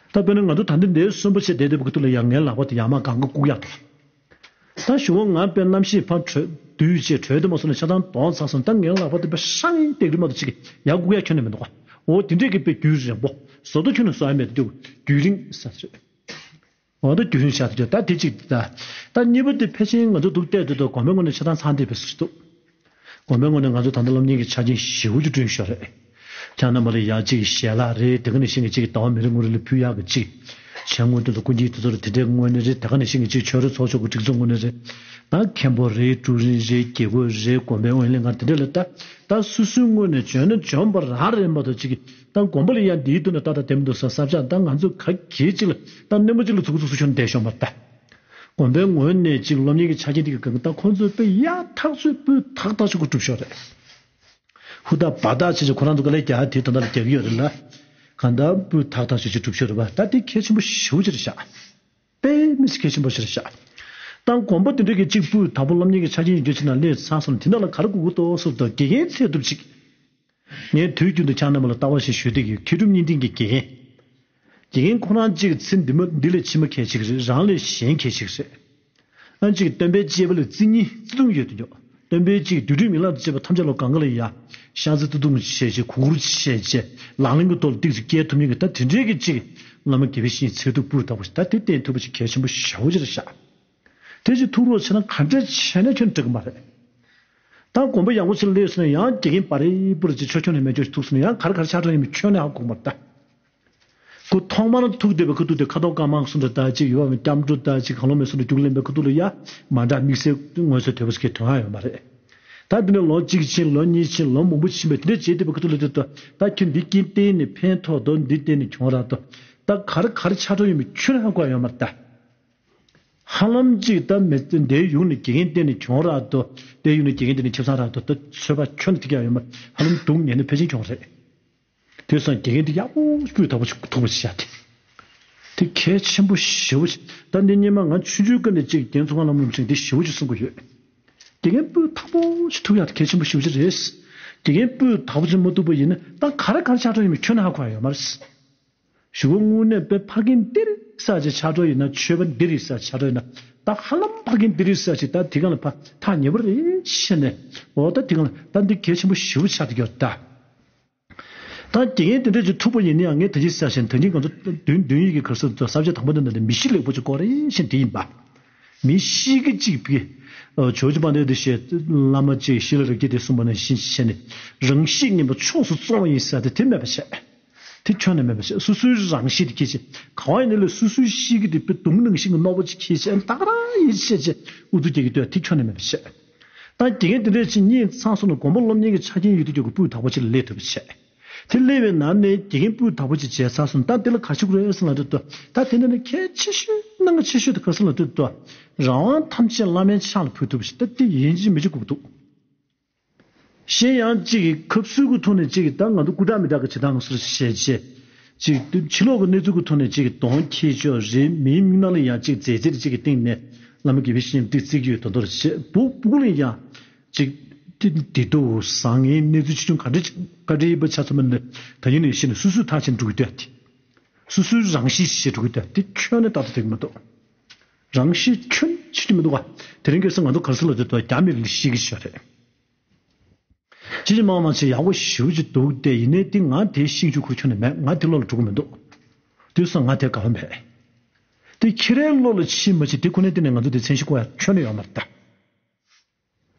ད་དཔེར་ན་ང་ཚོ་ད་ལྟ་འདིར་གསོན་པོ་བྱས་བསྡད་བསྡད་པ་གི་ཐོག་ལ་ཡང་ངའི་ལག་པ་དེ་ཡར་མར་གང་ག་བཀུག་ཡག་དང་། ད་ཞུ་བ་ང་དཔེ་རྣམ་ཤེས་ཕར་བྲོས་བསྡུས་བྱས་བྲོས་དེ་མ་སོང་ན་ཆ་ཚང་གདོང་ཚགས་སོང་ད་ངའི་ལག་པ་དེ་དཔེ་ཧྲང་ཡིན་བཏེག་རི་མ་གཏོགས་ཅིག་ཡར་བཀུག་ཡག་ཁྱོན་ནས་མི་འདུག་ག་འོ་དེ་འདྲས་ཀྱི་དཔེ་རྒྱུན་རིང་པོ་བཟོ་ལྟ་ཁྱོན་ནས་བཟོ་ཡ་མེད་དུ་རྒྱུན་རིང་ཟེར་རེད། འོ་ད་རྒྱུན་རིང་ཆགས་དུ་ད་དེ་གཅིག་ད། ད་གཉིས་པ་དེ་ཕལ་ཆེར་ང་ཚོ་འདུག་བལྟས་དུས་ད་དགོན་པའི་ངོས་ནས་ཆ་ཚང་ཚང་བསྡད་པའི་ཟུར་འདུག་དགོན་པའི་ངོས་ནས་ང་ཚོ་ད་ལྟ་སློབ་གཉེར་གྱི་ཆ་རྐྱེན་ཞེ་པོ་ཅིག་བསྐྲུན་ཤོག་རེད། ཁྱེད་རྣམ་པ་ལ་ཡག་ཅིག་ཞལ་ལག་རེད་དེ་ག་ནང་བཞིན་གྱི་ཅིག་ཟླ་བ་མི་རེ་ངོ་རེ་ལ་ཕུལ་ཡག་གི་ཅིག་ཕྱག་དངོས་དེ་ཚོ་སྐུ་མཁྱེན་དེ་ཚོར་དེ་འདྲའི་དངོས་གནས་རེད་དེ་ག་ནང་བཞིན་གྱི་ཅིག་ཆོས་ར་ཚོགས་ཆོས་ཀྱི་སྒྲིག་འཛུགས་དངོས་གནས་རེད། ད་མཁན་པོ་རེད་ཀྲུའུ་རིན་རེད་དགེ་བསྐོས་རེད་དགོན་པའི་དབུ་ལས་ཁང་དེ་འདྲ་ལ་ད་ད་སོ་སོའི་ངོས་ནས་འཇོན་ན་འཇོན་པ་རང་རེད་མ་གཏོགས་ཅིག་ད་དགོན་པ་ལ་ཡང་འདིའི་དོན་ལ་ད་ད་དེ་མི་འདུག་ས་བསམ་ཤག་ད་ང་ཚོ་ག་གེ་ཅིག་ལ་ད་རྣོན་པོ་ཅིག་ལ་ཚུགས་ཚུགས་ཤོར་བསྡད་ཤོག་མ་ད། དགོན་པའི་ངོས་ནས་ཅིག་སློབ་གཉེར་གྱི་ཆ་རྐྱེན་དེ་གི་སྒང་གི་ད་ཁོང་ཚོས་དཔེ་ཡག་ཐག་ཆོད་སྤུས་དག་ཐག་ཆོད་ཀྱི་སྒྲུབ་ཤོག་རེད། ཧུར་ཐག་འབད་ཐག་བྱས་ཅིག་ཁོ་རང་ཚོ་དཀའ་ལས་རྒྱག་དེ་ད་ལྟ་ལ་རྒྱག་གི་ཡོད་རེད་ལ། གང་ལྟར་སྤུས་དག་ཐག་ཆོད་ཅིག་སྒྲུབ་ཤོག་རེད་པ་ད་དེ་གལ་ཆེན་པོ་ཞེ་པོ་ཅིག་རེད་ཤག་དཔེ་མི་སྲིད་གལ་ཆེན་པོ་ཞིག་རེད་ཤག་ད་དགོན་པ་དེ་འདྲ་གི་གཅིག་སྤུས་དག་པོ་སློབ་གཉེར་གྱི་ཆ་རྐྱེན་ཡོད་རྒྱུ་ཅིག་ནང་སླེབས་ཚར་སོང་དེ་འདྲ་ལ་ག་རེ་དགོས་ཀྱི་འདུག་ཟེར་དུས་དགེ་རྒན་འཚོལ་ཐུབ་ཅིག་ངས་དུས་རྒྱུན་དུ་ཁྱེད་རྣམ་པ་ལ་ལྟ་བ་ཞིག་ཞུ་བསྡད་ཀྱི་ཡོད། མཁས་གྲུབ་བརྙན་འཕྲིན་གྱི་དགེ་རྒན། དགེ་རྒན་ཁོ་རང་གཅིག་ཚེ་འདི་མ་འདི་ལས་ཕྱི་མ་གལ་ཆེ་གི་རེད། རང་ལས་གཞན་གལ་ཆེ་གི་རེད། ཨ་གཅིག་སྟོན་པའི་གཅེས་པ་ལ་བརྩི་སྙིང་བརྩི་མཐོང་ཡོད་དུ་འཇོག་སྟོན་པའི་གཅིག་བདུད་འདུལ་མི་ལ་བཅས་པ་ཐམས་ཅད་ལ་གང་ག་ལ་ཡ་ཤ་ཚ་ཏུ་ཏུ་མོ་བྱས་བྱས་གུ་གུར་བྱས་བྱས་ལག་ལེན་གྱི་ཐོག་ལ་ཏིག་ཙམ་སྐྱེལ་ཐུབ་མཁན་གྱི་ད་དེ་འདྲའི་གི་གཅིག་བླ་མ་དགེ་བའི་བཤེས་གཉེན་ཚད་ཐུབ་སྤུས་དག་པོ་ཞིག་ད་དེ་བསྟེན་ཐུབ་པ་ཞིག་གལ་ཆེན་པོ་ཞེ་པོ་ཅིག་རེད་ཤག་དེ་ཅིག་ཐུག་རོགས་བྱས་ན་ག་འདྲ་བྱས་ན་ཁྱོན་འགྲིག་གི་མ་རེད། ད་དགོན་པ་ཡག་པོ་ཅིག་ལ་སླེབས་སོང་ན་ཡང་དགེ་རྒན་བར་རེ་པུར་ཅིག་ཆོས་ཁྱོན་ནས་མེད་ཅོག་ཅིག་ཐུག་སོང་ན་ཡང་ག་རེ་ག་རེ་ཆགས་འགྲོ་ཡིན་མིན་ཁྱོན་ནས་ཧ་གོ་གི་མ་རེད་ད། ཁོ་ཐོག་མར་ཐུག་བསྡད་པའི་ཁ་ཐུག་དེ་ཁ་དོག་དཀར་དམར་གསུམ་འདྲ་ད་ཅིག་ཡོད་པ་མིན་སྐྱབས་འགྲོ་ད་ཅིག་གང་ལོ་མེད་སོང་འདྲ་རྒྱུགས་ལེན་པའི་ཁ་ཐུག་ལ་ཡ་མ་འདྲ་དམིགས་བསལ་མངོན་གསལ་དོད་པོ་ཞིག་གི་དོན་ཧ་ཡོད་མ་རེད། ད་འདི་ནས་ལོ་གཅིག་ཕྱིན་ལོ་གཉིས་ཕྱིན་ལོ་མང་པོ་ཕྱིན་པའི་དེ་འདྲ་བྱས་བསྡད་པའི་ཁ་ཐུག་ལ་དེ་ད་ད་ཁྱོད་འདི་རྐྱེན་བསྟན་ནས་ཕན་ཐོགས་དོ་འདི་བསྟན་ནས་གྱོང་རག་དོ་ད་ག་རེ་ག་རེ་ཆགས་འགྲོ་ཡིན་མིན་ཁྱོན་ནས་ཧ་གོ་ཡ་ཡོད་མ་རེད་ད། ཧ་ལམ་ཅིག་ད་མི་ཚེ་འདིའི་ཡུན་ནས་དགེ་རྒན་བསྟེན་ནས་གྱོང་རག་དོ། དེའི་ཡུན་ནས་དགེ་རྒན་བསྟེན་ནས་ཁེ་བཟང་རག་དོ། ད་ཚོད་པ་ཁྱོན་ནས་ཐིག་ཡག་ཡོད་མ་ཧ་ལམ་སྡུག་ཉེས་ནས་ཕལ་ཆེར་གྱོང་རེད། དེ་སང་དགེ་རྒན་དེ་ཡག་པོ་སྤུས་དག་པོ་ཞིག་ཐུག་པ་ཞིག་བྱ་དེ། དེ་གལ་ཆེན་པོ་ཞེ་པོ་ཞིག་ད་འདི་སྙེ་མ་ང་ཆུང་ཆུང་ཀ་ནས་ཅིག་རྒན་ཚོ་ཁང་ལམ་ལམ་ཅིག་འདི་ཞེ་པོ་ཅིག་གསུང་གི་ཡོད། དགེ་རྒན་སྤུས་དག་པོ་ཞིག་ཐུག་ཡག་དེ་གལ་ཆེན་པོ་ཞེ་པོ་ཅིག་རེད། དགེ་རྒན་སྤུས་དག་པོ་ཅིག་མ་ཐུག་པ་ཡིན་ན་ད་ག་རེ་ག་རེ་ཆགས་འགྲོ་ཡིན་མིན་ཁྱོན་ནས་ཧ་གོ་ཡ་ཡོད་མ་རེད། ཞུ་བ་དངོས་གནས་དཔེ་ཕ་རྒན་འདིར་ ས་ཅིག་ཆགས་འགྲོ་ཡིན་ན། ཆོས་པ་འདི་རེད་ས་ཆགས་འགྲོ་ཡིན་ན། ད་ཧ་ལམ་ཕ་རྒན་འདི་རེད་ས་ཅིག་ད་དེ་གང་ལ་ཕ་ཐག་ཉེ་པོ་རེད་ཤེས་ནས། འོ་ད་དེ་གང་ལ་ད་འདི་གལ་ཆེན་པོ་ཞེ་པོ་ཆགས་བསྡད་ཀྱི་ཡོད་ད། ད་དགེ་རྒན་དེ་འདྲ་ཅིག་ཐུག་པ་ཡིན་ན་ཡང་ངས་ད་ཅི་ཟེར་བཞིན་ད་ཅི་ང་ཚོ་བདུན་བདུན་ཡིག་གི་གར་སོགས་ཚོ་ས་བཅད་དང་པོ་འདི་ནང་དུ་མི་གཤིས་ལེགས་པོ་ཅིག་དགོས་རེད་ཤེས་དེ་ཡིན་པ། མི་གཤིས་ཀྱི་གཅིག་པའི་ཇོ་བོ་རྗེ་དཔལ་ལྡན་དེ་ཞེས་བླ་མ་གཅིག་ཤེས་རབ་རབ་རྒྱས་དེ་གསུངས་པ་ནང་བཞིན་བྱས་ནས་རང་གཤིས་ངན་པ་ཕྱོགས་སུ་བཙོང་བ་ཡིན་ཟེར་ཏེ་དེ་མེད་པ་བྱས། དེ་ཁྱོན་ནས་མེད་པ་བྱས། སོ་སོའི་རང་གཤིས་དེ་ཁྱེད་ཀྱིས་གང་བ་ཡིན་ནའི་ལས་སོ་སོའི་གཤིས་ཀྱི་དེ་དཔེ་དུང་ནང་བཞིན་གྱི་རྣོ་པོ་ཅིག་ཁྱེད་ཀྱིས་ད་ག་རང་ཡིན་བྱས་བྱས་ཨུ་ཚུགས་རྒྱག་གི་འདུག་དེ་ཁྱོན་ནས་མེད་པ་བྱས། ད་དགེ་རྒན་དེ་འདྲས་ཅིག་གཉིད་ཚང་སོང་ན་དགོངས་པ་སློབ་གཉེར་གྱི་ཆ་རྐྱེན་ཡོད་དུས་ཀྱི་སྤུས་དག་པོ་ཅིག་ལ་སླེབས་ཐུབ་པ་བྱས། དེ་སླེབས་པའི་ནང་ནས་དགེ་རྒན་སྤུས་དག་པོ་ཅིག་བྱས་ཚར་སོང་ད་དེ་ལ་ག་ཅི་དགོས་རེད་ཟེར་ལབ་དུས་ད་དེ་འདྲ་ནི་གལ་ཆེ་ཤོས་གནད་འགག་ཆེ་ཤོས་དེ་ག་ཟེར་ལབ་དུས་རང་དབང་ཐམས་ཅད་བླ་མའི་ཕྱག་ལ་ཕུལ་ཐུབ་པ་ཞིག་ད་དེ་ཡིན་གཅིག་མིན་གཅིག་དགོས་ཀྱི་འདུག་གཞན་ཡང་གཅིག་གི་ཁབ་སུལ་གྱི་ཐོག་ནས་གཅིག་གི་ད་ང་ཚོ་སྐུ་དྲག་མི་དྲག་གི་བྱེད་སྟངས་སོར་བཤད་རྗེས། གཅིག་ཕྱི་ལོགས་ཀྱི་གནས་ཚུལ་གྱི་ཐོག་ནས་གཅིག་གི་གདོང་འཁྱེར་ཕྱོགས་རེད། མིའི་མིག་ནང་ལ་ཡང་གཅིག་མཛེས་རྩལ་གཅིག་གི་སྟེང་ནས་བླ་མ་དགེ་བའི་བཤེས་གཉེན་ཏིག་བརྩི་གི་ཡོད་དོ་མདོར་བཤད། སྦུག་སྦུག་ལ་ཡང་གཅིག་དེ་དེ་དུ་བཟང་ངན་གནས་ཚུལ་ཆེ་ཆུང་ག་འདྲ་ག་འདྲ་ཡིན་པ་ཆ་ཚང་མ་ནི་ད་ཡིན་ནས་ཤེས་ནས་སོ་སོའི་ཐག་ཆེན་འགྲོ་གི་འདུག་ཡ་དེ། སོ་སོའི་རང་གཤིས་ཤེས་འགྲོ་གི་འདུག་ཡ་དེ་ཁྱོན་ནས་ཏག་ཏག་དེ་གི་མི་འདུག་རང་གཤིས་ཁྱོན་ཆེ་གི་མི་འདུག་བ། དེ་རིང་ཁ་སང་ང་ཚོ་ག་རེ་ཟེར་ལབ་དུས་ད་རྒྱ་མི་ལ་ཤེས་ཀྱི་ཤོད་རེད། ཅི་ཅི་མང་མང་ཆེ་ཡག་པོ་ཞེ་པོ་ཅིག་འདུག་སྟེ་ཡིན་ནའི་དེ་ང་དེའི་ཤིང་ཆུ་ཁུར་ཁྱོན་ནས་མེད། ང་དེ་བློ་ལ་འགྲོ་གི་མི་འདུག་དུས་སང་ང་དེ་དགའ་བ་མེད། དེ་ཁྱེད་རའི་བློ་ལ་ཕྱིན་མ་ཕྱིན་དེ་ཁོ་ནའི་སྟེང་ནས་ང་ཚོ་དེ་མཚན་གཞི་བཀོད་ཡ་ཁྱོན་ནས་ཡོད་མ་རེད་ད།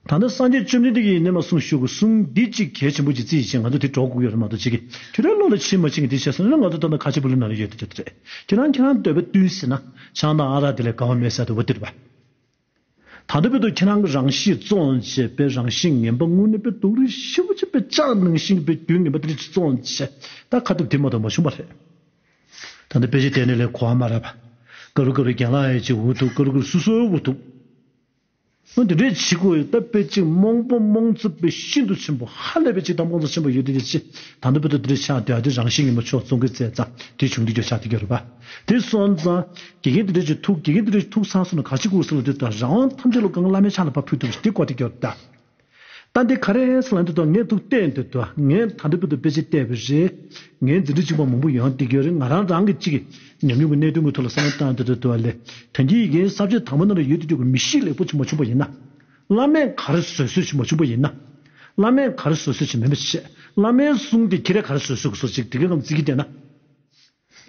ད་ལྟ་སངས་རྒྱས་བཅོམ་ལྡན་འདས་ཀྱིས་ཡིན་ནའི་མ་གསུངས་ཞུ་དགོས་གསུང་འདི་གཅིག་གལ་ཆེན་པོ་ཅིག་བརྩིས་ཤིང་ང་ཚོ་དེ་སྒྲོག་དགོས་ཡོད་རེད་མ་གཏོགས་གཅིག་གིས་ཁྱེད་རའི་བློ་ལ་ཕྱིན་མ་ཕྱིན་གི་དེ་བྱས་སོང་ན་ང་ཚོ་ད་ལྟ་ཁ་ཆེ་བུ་ལོན་ནང་ལ་ཡོད་དེ་དེ་རེད། ཁྱེད་རང་ཁྱེད་རང་འདོད་པ་བསྟུན་ཟེར་ན་ཆང་དང་ཨ་རག་དེ་ལས་དགའ་བ་མེད་ཟེར་དུ་བ་དེ་རེད་པ། ད་ལྟ་བར་དུ་ཁྱེད་རང་གི་རང་གཤིས་བཙོང་བྱས་པའི་རང་གཤིས་ངན་པ་དངོས་གནས་པའི་སྡུག་རུས་ཞེ་པོ་ཅིག་པའི་ལྕགས་ནང་བཞིན་པའི་རྒྱུ་ངན་པ་དེ་འདྲ་ཅིག་བཙོང་བྱས་ད་ཁ་ཐུབ་དེ་མ་གཏོགས་མ་བྱུང་བ་རེད། ད་ལྟ་དཔེ་ཆ་དེ་ནས་ལས་གོ་བ་མ་རག་པ། ཀ་རུ་ཀ་རུ་རྒན་ལགས་ཡས་ཅིག་འུ་ཐུག་ཀ་རུ་ཀ་རུ་སུ་སུ་འུ་ཐུག་འོ་འདི་འདྲས་བྱེད་དགོས་ཡོད་ད་དཔེ་ཅིག་རྨོངས་པ་རྨོངས་ཚོད་པའི་ཤིན་ཏུ་ཆེན་པོ་ཧ་ལས་པའི་ཅིག་ད་རྨོངས་ཚོད་ཆེན་པོ་ཡོད་དེ་ཅི། ད་ལྟ་བར་དུ་འདི་འདྲ་ཆགས་བསྡད་དེ་རང་བཞིན་ངན་པ་ཕྱོགས་བཙོང་གི་རྩལ་ཙང་དེ་བྱུང་འདི་འགྱོ་ཆགས་དེ་འགྱོ་རེད་པ། དེ་སོང་ཙང་དགེ་རྒན་འདི་འདྲ་ཅིག་ཐུག་དགེ་རྒན་འདི་འདྲ་ཅིག་ཐུག་ཚར་སོང་ན་ག་ཅི་དགོས་ཟེར་ལ་དེ་ལྟར་རང་དབང་ཐམས་ཅད་ལ་གང་བླ་མའི་ཕྱག་ལ་ཕར་ཕུལ་ཐུབ་ཅིག་དེ་དགོས་དེ་འགྱོ་རེད་ད། ད་འདི་ག་རེ་ཟེར་ལ་འདི་ལྟར་ངས་ཐུག་བལྟས་འདི་ལྟར་ངས་ད་ལྟ་བར་དུ་དཔེ་ཆ་བལྟས་པ་རེད། ངས་འཛིན་གྲྭ་གཅིག་པ་མང་པོ་ཡོང་བསྡད་ཀྱི་ཡོད་རེད། ང་རང་རང་གི་གཅིག་གི་ཉམས་མྱོང་གི་གནད་དོན་གྱི་ཐོག་ལ་བསམ་བློ་བཏང་འདི་ལྟར་ལས་ད་འདི་ཡི་གེའི་ས་བཅད་དང་པོ་ནང་ལ་ཡོད་དེ་འདྲ་གི་མི་གཤིས་ལེགས་པོ་ཅིག་མ་བྱུང་པ་ཡིན་ན། བླ་མས་ག་རེ་བཟོད་གསོལ་ཅིག་མ་བྱུང་པ་ཡིན་ན། བླ་མས་ག་རེ་བཟོད་གསོལ་ཅིག་མིན་པ་བྱས། བླ་མའི་གསུང་དེ་ཁྱེད་རས་ག་རེ་བཟོད་གསོལ་དགོས་སོ་ཅིག་དེ་གའི་ངམ་བརྩི་གི་བསྡད་ན།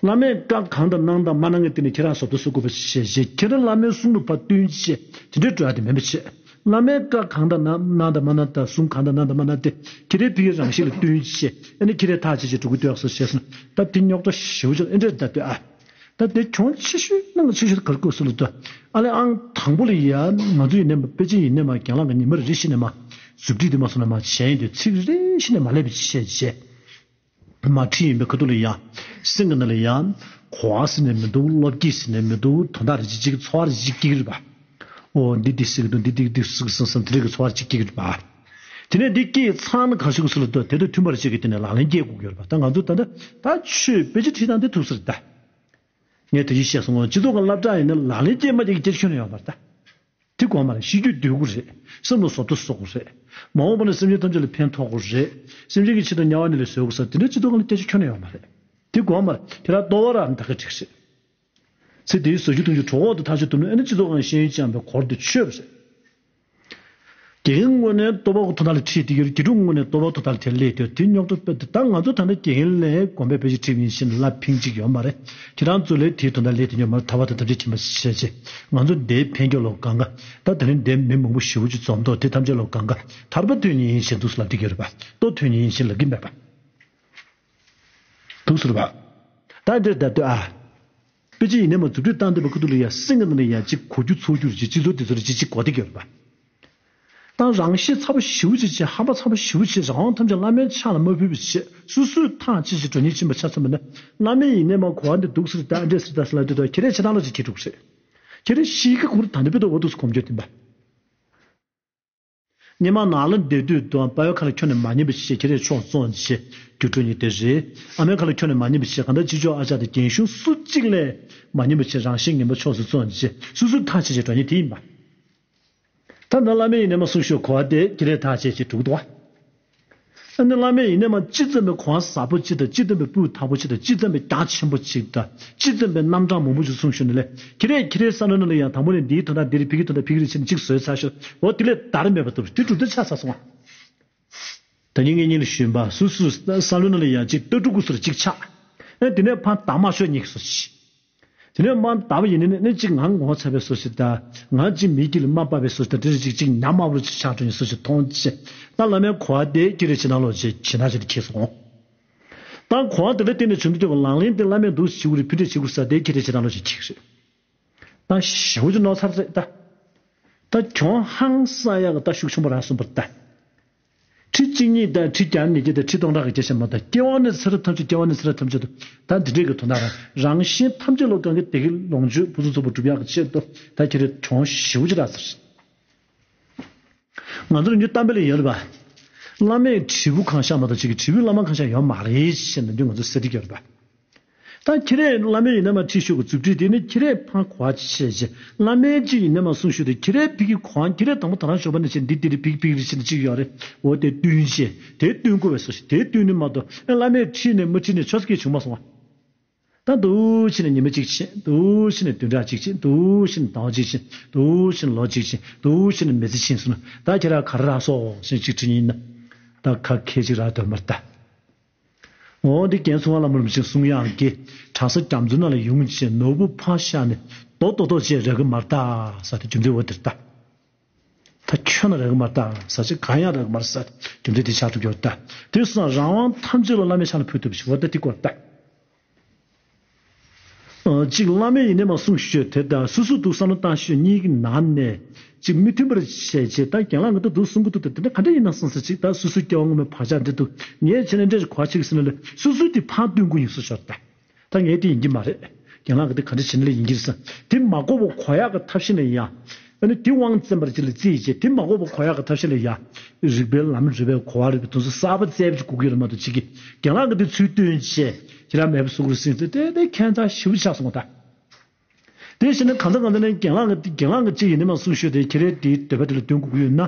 བླ་མས་བཀའ་གང་དང་གནང་དང་མ་གནང་གི་སྟེང་ནས་ཁྱེད་རང་བཟོ་ལྟ་བཟོ་དགོས་པ་ཞེས་བྱས་ཁྱེད་རང་བླ་མའི་གསུང་ལ་ཕར་བསྟུན་བྱས་དེ་འདྲའི་འགྲོ་ཡ་དེ་མིན་པ་བྱས། བླ་མའི་བཀའ་གང་དང་གནང་དང་མ་གནང་དང་གསུང་གང་དང་གནང་དང་མ་གནང་དེ་ཁྱེད་རའི་ཕ་གིའི་རང་གཤིས་ལ་བསྟུན་བྱས་ཨ་ནི་ཁྱེད་རས་ཐག་བཅད་བྱས་འགྲོ་གི་འདུག་ཡག་སོ་ཞེས་སོང་ད་དེ་རྙོག་དྲ་ཞེ་པོ་ཅིག་ཨེ་འདྲས་ད་ལྟོས་ཨ། ད་དེ་གྱོང་ཆེ་ཤོས་ནང་ཆེ་ཤོས་གར་དགོས་སུ་ལ་ལྟོས། ཨ་ལས་ཨང་དང་པོ་ལ་ཡ་ང་ཚོ་ཡིན་ནས་མ་དཔེ་ཆ་ཡིན་ནས་མ་རྒན་ལགས་ཀྱི་ཉི་མ་རེ་རེ་བཞིན་ནས་མ་མཛུབ་ཁྲིད་དེ་མ་སོང་ན་མ་བྱས་ཡིན་དུས་ཚིག་རེ་བཞིན་ནས་མ་སླེབས་པ་བྱས་བྱས། མ་ཁྲིད་ཡིན་པའི་ཁ་ཐུག་ལ་ཡང་སེམས་ཀྱི་ནང་ལ་ཡང་གོ་བ་ཟེར་ནས་མི་འདུག་བློ་སྐྱེད་ཟེར་ནས་མི་འདུག་དོན་དག་རེ་གཅིག་གཅིག་ཚོར་བ་རེ་གཅིག་སྐྱེ་གི་རེད་པ། ཨོ་འདི་འདི་ཟེར་གི་འདུག་འདི་འདི་འདི་ཟེར་གི་བསམ་བསམ་དེ་འདྲ་གི་ཚོར་བ་རེ་གཅིག་སྐྱེ་གི་རེད་པ། དེ་ནས་འདི་སྐྱེས་ཚར་ན་ག་ཞིག་གི་ཚུལ་ལ་ལྟོས་དེ་དང་མཐུན་པར་བྱེད་ཀྱི་དེ་ནས་ལག་ལེན་སྐྱེལ་དགོས་ཀྱི་ཡོད་རེད་པ། ད་ང་ཚོ་ད་ལྟ་ད་ཆོས་དཔེ་ཆ་ཁྲིད་སྟངས་འདི་ཐུག་ས་རེད་ད། ངས་ད་ཅི་བཤད་སོང་ངོ་སྤྱི་ཚོགས་ཀྱི་སློབ་གྲྭ་ཡིན་ན་ལག་ལེན་སྐྱེལ་མ་སྐྱེལ་གྱི་སྐད་ཆ་ཁྱོན་ནས་ཡོད་མ་རེད་ད། དེ་དགོས་མ་རེད། ཤེས་རྒྱུད་འདུལ་དགོས་རེད། སེམས་ལ་བཟོ་ལྟ་བཟོ་དགོས་རེད། མ་འོངས་པ་ན་སེམས་ཅན་ཐམས་ཅད་ལ་ཕན་ཐོགས་དགོས་རེད། སེམས་ཅན་གྱི་ཆེད་དུ་དམྱལ་བ་ནས་ལས་བཟོ་དགོས་ས་དེ་འདྲ་སྤྱི་ཚོགས་ཀྱི་ལ་སྐད་ཆ་ཁྱོན་ནས་ཡོད་མ་རེད། དེ་དགོས་མ་རེད། དེ་ལ་ལྟོ་བ་རང་ད་ག་འགྲིག་རེད། ཚེ་འདིའི་ཟ་རྒྱུ་འཐུང་རྒྱུ་གྲོད་ཁོག་ཏུ་ཐག་ཆོད་ཐུབ་ན་ཨེ་ནི་སྤྱི་ཚོགས་ཀྱི་ཤེས་ཡོན་ཅན་པའི་སྐོར་དུ་ཆོད་པ་རེད། དགེ་རྒན་ངོས་ནས་ལྟོ་བ་གི་དོན་དག་ལ་ཁྲིད་དེ་ཡོད། དགེ་ཕྲུག་ངོས་ནས་ལྟོ་བ་དོན་དག་ལ་དེ་སླེབས་དུས་དེ་རྙོག་དྲ་སྤེལ་དུས་ད་ང་ཚོ་ད་ལྟ་དགེ་རྒན་ལས་དགོན་པའི་དཔེ་ཆ་ཁྲིད་ཡིན་ཕྱིན་ལ་ཕིང་གཅིག་ཡོད་མ་རེད། ཁྱེད་རང་ཚོ་ལས་དེའི་དོན་དག་ལས་དེ་ཉོ་མ་རེད། ཐར་པ་དང་ཐམས་ཅད་མཁྱེན་པ་བྱས་རྗེས་ང་ཚོ་འདིའི་ཕན་ཁྱོད་ལོ་གང་ག་ད་དེ་རིང་འདིའི་མི་མང་པོ་ཞེ་པོ་ཅིག་འཛོམས་ཐོག་དེ་ཐམས་ཅད་ལོ་གང་ག་ཐར་པ་ཐོན་ཉིན་ཡིན་ཕྱིན་འདུག་སུ་ལབ་བསྡད་ཀྱི་ཡོད་རེད་པ། ལྟོ་ཐོན་ཉིན་ཡིན་ཕྱིན་ལབ་ཀྱི་མེད་པ། འདུག་སུ་རེད་པ། ད་འདིར་ད་ལྟོས་ཨ། དཔེ་ཆ་ཡིན་ནའི་མ་མཛུབ་ཁྲིད་བཏང་བསྡད་པའི་ཁ་ཐུག་ལ་ཡ་སེམས་ཀྱི་ནང་ལ་ཡ་གཅིག་གོ་རྒྱུ་ཚོར་རྒྱུ་རེ་གཅིག་སྤྱི་ཚོགས་དེ་ཚོ་རེ་གཅིག་གཅིག་གོ་བསྡད་ཀྱི་ཡོད་རེད་པ། ད་རང་ཤེད་ཚ་པོ་ཞེ་པོ་ཅིག་བྱས། ཧམ་པ་ཚ་པོ་ཞེ་པོ་བྱས། རང་དབང་ཐམས་ཅད་བླ་མའི་ཕྱག་ལ་མ་ཕུལ་བ་བྱས། སོ་སོས་ཐག་ཆད་ཅིག་འགྲོ་ཉེན་ཕྱིན་པ་ཆ་ཚང་མ་ནི་བླ་མས་ཡིན་ནའི་མ་གོ་བ་འདི་འདུག་ཟེར་ད་འདྲས་ཟེར་ད་ཟེར་ལ་འདྲས་དོ། ཁྱེད་རས་བྱེད་སྟངས་ལ་ཅིག་ཁྱེད་འགྲུབ་ཟེར། ཁྱེད་རས་ཤི་ཁ་ཁུར་ད་འདི་བོད་དུ་འོ་འདུག་སེ་གོམས་འགྱོད་འདི་འབའ། སྔོན་མ་ནང་ལ་བསྡད་དུས་དང་པ་ཡོ་ཁ་ལ་ཁྱོན་ནས་མ་ཉན་པ་ཞིག་བྱས། ཁྱེད་རས་ཕྱོགས་བཙོང་བྱས་རྒྱུ་འགྲོ་ཉེན་དེ་རེད། ཨ་མའི་ཁ་ལ་ཁྱོན་ནས་མ་ཉན་པ་ཞིག་གང་ལྟར་ཅི་ལྕོགས་ཨ་ཅག་དང་རྒན་གཞོན་སུ་གཅིག་ལས་མ་ཉན་པ་ཞིག་རང་གཤིས་ངན་པ་ཕྱོགས་སུ་བཙོང་བྱས་སོ་སོའི་ཐག་བཅད་བྱས་འགྲོ་ཉེན་དེ་ཡིན་པ། ད་ནང་བླ་མས་ཡིན་ནའི་མ་གསུང་ཤོག་གོ་བ་དེ་ཁྱེད་རས་ཐག་བཅད་བྱས་འགྲོ་གི་འདུག་བ། ཨ་ནི་བླ་མས་ཡིན་ནའི་མ་ཅི་ཙམ་པའི་གོ་འཕང་ཟབ་པོ་ཅིག་དང་། ཅི་ཙམ་པའི་སྤུས་དག་པོ་ཅིག་དང་། ཅི་ཙམ་པའི་རྒྱ་ཆེན་པོ་ཅིག་དང་། ཅི་ཙམ་པའི་རྣམ་གྲངས་མང་པོ་ཅིག་གསུངས་ཞུ་ནས་ལས། ཁྱེད་རས་ཁྱེད་རའི་བསམ་བློའི་ནང་ལ་ཡང་དང་པོ་ནས་འདིའི་དོན་དག་འདི་རེད། ཕ་གི་དོན་དག་ཕ་གི་རེད་ཟེར་ནས་གཅིག་བཟོས་ཚར་ཤག་འོ་དེ་ལས་བརྡར་མེད་པ་ཐུབ། དེ་གྲུབ་དོན་ཆགས་ཚར་སོང་ང་། ད་ཉིན་ངེད་གཉིས་ལ་ཞུས་པ། སོ་སོའི་བསམ་བློའི་ནང་ལ་ཡང་གཅིག་ལྟ་གྲུབ་ཀུ་སུར་གཅིག་ཆགས། ཨ་དེ་ནས་ཕར་བརྡར་མ་ཤོར་ཉེན་ཁ་སོ་ཞིག་དེ་ནས་མར་བརྡར་བ་ཡིན་ནའི་ནི་གཅིག་ང་ངོ་ཚ་བའི་བཟོ་ཞིག་དང་། ང་གཅིག་མི་དཀྱིལ་ལ་མ་ཕབ་པའི་བཟོ་ཞིག་དང་། དེ་རེ་གཅིག་གཅིག་ཉམས་དམའ་བོ་ཅིག་ཆགས་འགྲོ་ཡིན་བཟོ་ཞིག་མཐོང་ཆེ། ད་བླ་མའི་གོ་བ་དེ་ཁྱེད་རས་ཅི་ནང་ལོག་བྱེད་ཇི་ནང་བྱེད་དུ་ཁྱེར་སོང་། ད་གོ་བ་དེ་ལ་བརྟེན་ནས་བྱུང་འདུག་ཀྱང་ལག་ལེན་དེ་བླ་མས་འདུག་བྱེད་དགོས་རེད། ཕུད་འདེད་བྱེད་དགོས་ས་དེ་ཁྱེད་རས་ཅི་ནང་ལོག་བྱེད་ཁྱེད་རེད། ད་ཞེ་པོ་ཅིག་ནོར་ཚར་རེད་ད། ད་གྱོང་ཧང་སང་ཡག་གི་ད་ཤུགས་ཆེན་པོ་རང་གསུངས་པ་རེད་ད། ཁྲི་གཅིག་གཉིས་དང་ཁྲི་བརྒྱ་ཉིས་བརྒྱ་དང་ཁྲི་སྟོང་ཕྲག་གི་བརྒྱ་ཞིག་མ་གཏོགས། སྐྱེ་བ་ནས་ཚེ་རབས་ཐམས་ཅད། སྐྱེ་བ་ནས་ཚེ་རབས་ཐམས་ཅད་དུ་ད་འདི་འདྲས་ཀྱི་དོན་དག་རང་རང་བཞིན་ཐམས་ཅད་ལ་གང་གི་བདེ་སྐྱིད་ལོངས་སྤྱོད་ཕུན་སུམ་ཚོགས་པ་སྒྲུབ་ཡག་གི་ཆེད་དུ་ད་ཁྱེད་རས་གྱོང་ཞེ་པོ་ཅིག་རག་ཚར། ང་ཚོ་རང་རྒྱུད་གཏམ་དཔེ་ལ་ཡོད་རེད་པ། བླ་མས་དྲིལ་བུ་གང་བཞག་མ་གཏོགས་ཅིག་གི་དྲིལ་བུའི་བླ་མ་གང་བཞག་ཡོད་མ་རེད་ཅེས་ནམ་རྒྱུན་ང་ཚོ་ཟེར་གྱི་ཡོད་རེད་པ། ད་ཁྱེད་རས་བླ་མས་ཡིན་ནའི་མ་ཁྲིད་ཤོག་གི་རྫུ་འཕྲུལ་དེ་ནི་ཁྱེད་རས་ཕར་གོ་བ་ཅིག་བྱས་རྗེས། བླ་མས་ཅིག་ཡིན་ནའི་མ་གསུང་ཤོག་དེ། ཁྱེད་རས་ཕ་གི་གོ་བ། ཁྱེད་རས་དང་པོ་ད་རང་ཞོགས་པ་ནས་བྱས་འདི་འདི་རེད། ཕ་གི་ཕ་གི་རེད་ཟེར་ནས་ཅིག་ཡོད་རེད། འོ་དེ་བསྟུན་བྱས། དེ་བསྟུན་དགོས་པའི་བཟོ་ཞིག་དེ་བསྟུན་ནི་མ་གཏོགས། ཨེ་བླ་མས་ཁྲིད་ནས་མ་ཁྲིད་ནས་ཆོ་ས་སྐད་བྱུང་མ་སོང་བ། ད་འདུག་བྱས་ནས་ཉི་མ་གཅིག་ཕྱིན། འདུག་བྱས་ནས་བདུན་ཕྲག་གཅིག་ཕྱིན། འདུག་བྱས་ནས་ཟླ་བ་གཅིག་ཕྱིན། འདུག་བྱས་ནས་ལོ་གཅིག་ཕྱིན། འདུག་བྱས་ནས་མི་ཚེ་ཕྱིན་སོང་ན། ད་ཁྱེད་རང་ག་རེ་རག་སོང་ཟེར་ནས་གཅིག་དྲིས་ཡིན་ན། ད་ཁ་ཁད་ཅིག་རག་དོན་མ་རེད་ད། འོ་འདི་རྒན་ཚོང་པ་བླ་མ་རིན་པོ་ཆེ་གསུང་ཡག་གི། གྲྭ་ས་རྒྱ་མཚོའི་ནང་ལ་ཡོང་བྱས་ནོར་བུ་ཕར་བཞག་ནས་རྡོག་རྡོག་རྡོག་བྱས་རག་གི་མ་རེད་ད་ཟེར་དེ་རྒྱུ་མཚན་འོ་དེ་རེད་ད། ད་ཁྱོན་ནས་རག་གི་མ་རེད་ད་ཟེར་ཅིག་གང་ཡང་རག་གི་མ་རེད་ཟེར་རྒྱུ་མཚན་དེ་ཆགས་ཐུབ་ཀྱི་ཡོད་རེད་ད། དེ་སོང་ཙང་རང་དབང་ཐམས་ཅད་ལ་བླ་མའི་ཕྱག་ལ་ཕུལ་ཐུབ་ཞིག་འོ་ད་དེ་སྐོར་ད། ཨ་གཅིག་བླ་མས་ཡིན་ནའི་མ་གསུང་ཤོད་དེ་དང་། སོ་སོ་འདུག་བསམ་བློ་བཏང་ཤོད་གཉིས་ཀྱི་ནང་ནས་གཅིག་མི་མཐུན་པར་བྱས་བྱས། ད་རྒན་ལགས་ང་ཚོ་འདུག་གསུང་གི་འདུག་ད་དེ་འདྲ་ག་འདྲ་ཡིན་ན་བསམ་ས་ཅིག་ད་སོ་སོའི་སྐྱེ་བ་སྔོན་མའི་བག་ཆགས་འདི་འདུག་ངས་བྱས་ན་འདྲ་ཞིག་གོ་ཆེ་གི་ཟེར་ན་ལས། སོ་སོས་དེ་ཕར་བསྟུན་དགོས་ཡིན་བཟོ་ཤོར་ད། ད་ངས་དེ་ཡིན་གྱི་མ་རེད། རྒན་ལགས་ཀྱིས་དེ་ག་འདྲ་བྱས་ན་ལས་ཡིན་གྱི་རེད་བསམ། དེ་མ་གོ་བ་གོ་ཡག་གི་ཐབས་ཤེས་ལ་ཡ། ཨ་ནི་དེ་དབང་བཙན་པར་ཅིག་ལ་བརྩིས་བྱས། དེ་མ་གོ་བ་གོ་ཡག་གི་ཐབས་ཤེས་ལ་ཡ། རིག་པའི་ལམ། རིག་པའི་གོ་བ། རིག་པའི་དོན་ཚུལ་གསར་པ་བཙལ་བྱས་དགོས་ཀྱི་ཡོད་རེད་མ་གཏོགས། གཅིག་གིས་རྒན་ལགས་ཀྱིས་དེ་ཚུར་བསྟུན་བྱས་ཁྱེད་རང་མེད་པ་བཟོ་དགོས་རེད་ཟེར་ཚེ། དེ་དེ་ཁྱད་མཚར་ཞེ་པོ་ཆགས་སོང་ད། དེ་བཞིན་ནི་གང་ལྟར་གང་ལྟར་ནི་རྒན་ལགས་ཀྱིས། རྒན་ལགས་ཀྱིས་གཅིག་ཡིན་ནའི་མ་གསུང་ཤོད་དེ། ཁྱེད་རས་དེའི་འདོད་པ་དེ་ལ་བསྟུན་དགོས་ཀྱི་ཡོད་ན།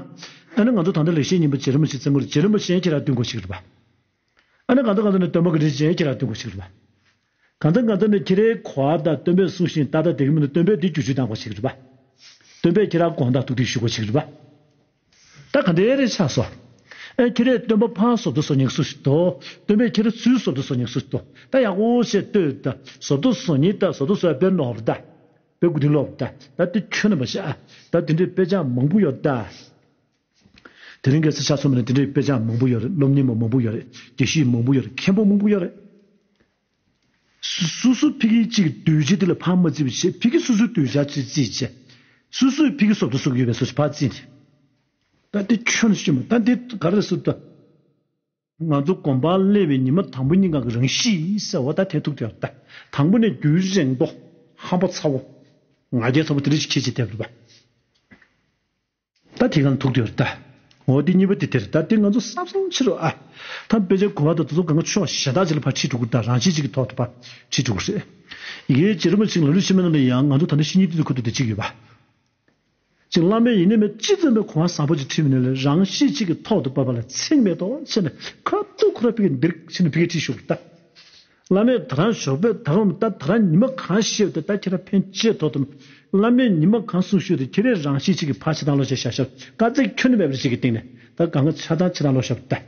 ཨ་ནི་ང་ཚོ་ད་ལྟ་ལེགས་བཤད་སྙིང་པོ་རྗེ་རིན་པོ་ཆེ་བཙུན་མོར། རྗེ་རིན་པོ་ཆེ་ཁྱེད་རང་བསྟུན་དགོས་ཞིག་རེད་པ། ཨ་ནི་གང་ལྟར་གང་ལྟར་ནི་སྟོན་པ་ག་འདྲ་བྱས་ཁྱེད་རང་བསྟུན་དགོས་ཞིག་རེད་པ། གང་ལྟར་གང་ལྟར་ནི་ཁྱེད་རའི་གོ་བ་དང་སྟོན་པས་གསུངས་བཞིན་ཏག་ཏག་བསྡད་ཀྱི་མི་འདུག་སྟོན་པས་འདི་བསྒྱུར་བཅོས་བཏང་དགོས་ཞིག་རེད་པ། སྟོན་པས་ཁྱེད་རང་དགོངས་དག་ཐུགས་འདུན་ཞུ་དགོས་ཞིག་རེད་པ། ད་ག་འདྲ་རེད་ཆགས་སོང་། ཨེ་ཁྱེད་རས་སྟོན་པ་ཕར་བཟོ་ལྟ་བཟོ་ཉེན་ཁ་སུ་ཞིག་འདུག་སྟོན་པས་ཁྱེད་རང་ཚུར་བཟོ་ལྟ་བཟོ་ཉེན་ཁ་སུ་ཞིག་འདུག་ད་ཡག་པོ་བྱས་ལྟོས་ད། བཟོ་ལྟ་བཟོ་ཉེན། ད་བཟོ་ལྟ་བཟོ་ཡ་དཔེ་ནོར་ད། དཔེ་དགུ་ཐིག་ལོག་ད། ད་དེ་ཁྱོན་ནས་མ་བྱེད་ཨ། ད་དེ་འདྲའི་དཔེ་ཆ་མང་པོ་ཡོད་ད། དེ་རིང་ཁ་སང་ཆ་མཚོན་པ་ན་དེ་འདྲའི་དཔེ་ཆ་མང་པོ་ཡོད་རེད། སློབ་གཉེར་མ་མང་པོ་ཡོད་རེད། དགེ་བཤེས་མང་པོ་ཡོད་རེད། མཁན་པོ་མང་པོ་ཡོད་རེད། སོ་སོ་སོ་ཕ་གི་གཅིག་གི་འདོད་སྤྱོད་དེ་ལ་ཕར་མ་བརྩིས་པ་བྱས། ཕ་གི་སོ་སོའི་འདོད་ཆགས་ཅིག་བརྩིས་བྱས། སོ་སོས་ཕ་གི་བཟོ་ལྟ་བཟོ་གི་ཡོད་པའི་བཟོ་ཞིག་ཕར་བརྩིས་ནས། ད་དེ་ཁྱོན་ནས་ཤོད་མ། ད་འདི་ག་རེ་ཟེར་ད། ང་ཚོ་སྒོམ་པར་སླེབས་པའི་ཉི་མ་དང་པོ་གཉིས་ཀ་གི་རང་གཤིས་ཟེར་བ་ད་དེ་ཐུག་དེ་ཡོད་ད། དང་པོ་ནས་རྒྱུན་རིང་པོ། ཧམ་པ་ཚ་བོ། ང་རྒྱལ་ཚ་བོ་དེ་འདྲ་ཞིག་ཁྱེད་ཀྱིས་བསྡད་པ་རེད་པ། ད་དེ་གང་ཐུག་དེ་ཡོད་ད། འོ་དེ་གཉིས་པ་དེ་དེར་ད། དེ་ང་ཚོ་བསམ་བསམ་ཕྱིར་རོ་ཨ། ད་དཔེ་ཆའི་གོ་བ་དང་དེ་ཚོ་གང་ག་ཕྱོགས་གཞན་དག་ཅིག་ལ་ཕར་ཁྲིད་འགྲོ་གི་རེད་ད། རང་གཤིས་གཅིག་གི་ཐོག་ཏུ་ཕར་ཁྲིད་འགྲོ་གི་རེད། ཡི་གེའི་རྗེ་རིན་པོ་ཆེ་ལ་ལུས་ཕྱི་མའི་ནང་ལ་ཡང་ང་ཚོ་ད་ལྟ་བཤེས་གཉེན་དེ་ཚོ་ཁུར་དུ་དེ་གཅིག་ཡོད་པ། ཅིག་བླ་མས་ཡིན་ནའི་མིན་ཅི་ཙམ་པའི་གོ་བ་བཟང་པོ་ཅིག་ཁྲིད་མིན་ནའི་རང་གཤིས་གཅིག་གི་ཐོག་ཏུ་བབས་པ་ལ་ཚེགས་མེད་དོ་བྱས་ནས་ཁ་ཐུག་ཁོ་ར་ཕ་གི་འདིར་ཕྱིན་ནས་ཕ་གི་ཁྲིད་ཤོག་ད། བླ་མས་ད་རང་ཞོགས་པས་ད་རུང་ད་ད་རང་ཉི་མ་གང་བཤད་དེ་ད་ཁྱེད་རང་ཕན་ཆེ་ཐོག་ཏུ། བླ་མས་ཉི་མ་གང་གསུང་ཤོད་དེ་ཁྱེད་རས་རང་གཤིས་གཅིག་གི་ཕར་ཕྱི་ཐང་ལོག་བྱས་བཞག་ཤག་དཀའ་ཚེགས་ཁྱོན་ནས་མེད་པ་ཅིག་གི་སྟེང་ནས་ད་གང་ག་ཆ་ཚང་ཕྱི་ཐང་ལོག་བཞག་ད།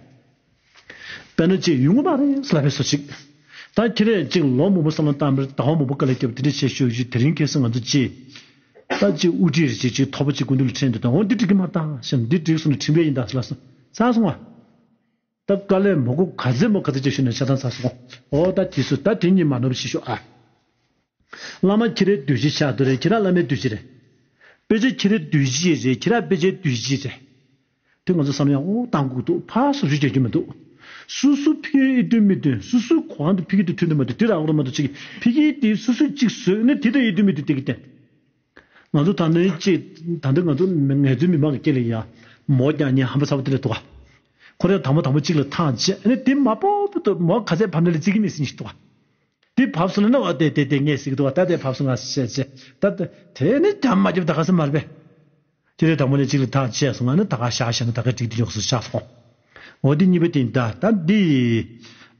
དཔེར་ན་ཅིག་ཡོང་གི་མ་རེད་ལབ་པའི་བཟོ་ཅིག་ད་ཁྱེད་རས་ཅིག་ལོ་མང་པོ་བསམ་བློ་བཏང་བར་ཟླ་བ་མང་པོ་དཀའ་ལས་བརྒྱབ་དེ་འདྲ་བྱས་ཤོག་ཅིག་དེ་རིང་ཁ་སང་ང་ཚོ་ཅིག་ད་ཅིག་དབུ་ཁྲིད་རེ་ཅིག་ཅིག་ཐོབ་པ་ཅིག་སྐུ་མདུན་ལ་ཁྲིད་འདུག་ད་འོ་འདི་འགྲིག་གི་མ་རེད་ད་བསམ། འདི་འགྲིག་སོང་ན་ཁྲིམས་འགལ་ཡིན་ད་ཟེར་ལབ་སོང་། ཚར་སོང་ཨ། ད་དཀའ་ལས་མ་དགོས་ག་ཚད་མོ་ག་ཚད་ཅིག་ཞུས་ནས་ཆ་ཚང་ཚར་སོང་། འོ་ད་དེ་སུ་ད་དེ་གཉིས་མ་ནོར་བ་ཞིག་ཤོག་ཨ། བླ་མ་ཁྱེད་རའི་འདུས་བྱས་ཆགས་འདུག་རེད། ཁྱེད་རང་བླ་མའི་འདུས་བྱས་རེད། དཔེ་ཆ་ཁྱེད་རའི་འདུས་བྱས་རེད། ཁྱེད་རང་དཔེ་ཆའི་འདུས་བྱས་རེད། དེ་ང་ཚོ་བསམ་ཡང་འོ་བཏང་དགོས་འདུག་ཕར་སོ་སོས་རྒྱག་རྒྱུ་མི་འདུག་སོ་སོ་ཕ་གིའི་ཨེ་འདུན་མི་འདུན། སོ་སོའི་གོ་འདུག་ཕ་གི་དེ་མཐུན་འདུག་མ་འདུག་དེ་རག་རོགས་མ་གཏོགས་ཅིག་ཕ་གི་དེ་སོ་སོས་གཅིག་བཟོས་ནས་དེ་དང་ཨེ་འདུན་མི་འདུན་དེ་གི་བསྟན། ང་ཚོ་ད་ནི་ཅིག་ད་ལྟ་ང་ཚོ་ངལ་རྩོལ་མི་མང་གི་སྐད་ལ་ཡ། མོ་རྒྱག་མཁན་ཧམ་པ་ཚ་བོ་དེ་འདྲ་འདུག་ག་ཁོ་རང་དང་པོ་དང་པོ་གཅིག་ལ་ཐང་ཆད་ནས་དེ་མ་ཕོག་པ་དུ་མོ་ག་ཚད་བབས་ན་ལ་བརྩི་གི་མེད་ཟེར་ཞིག་འདུག་ག་དེ་བབས་སོང་ན་ནི་འོ་དེ་དེ་དེ་ངས་ཟེར་གི་འདུག་ག་ད་དེ་བབས་སོང་ང་ཟེར་བྱས་ད་དེ་ནི་རྒྱབ་མ་རྒྱབ་ད་ག་ས་མ་རེད་པས། ཁྱེད་རས་དང་པོ་ནས་གཅིག་ལ་ཐག་བཅད་སོང་ང་ནི་ད་ག་བཞག་བཞག་ན་ད་ག་འགྲིག་འདི་ཉོག་སུ་ཆགས་སོང་། འོ་དེ་གཉིས་པ་དེ་ཡིན་ད། ད་འདི་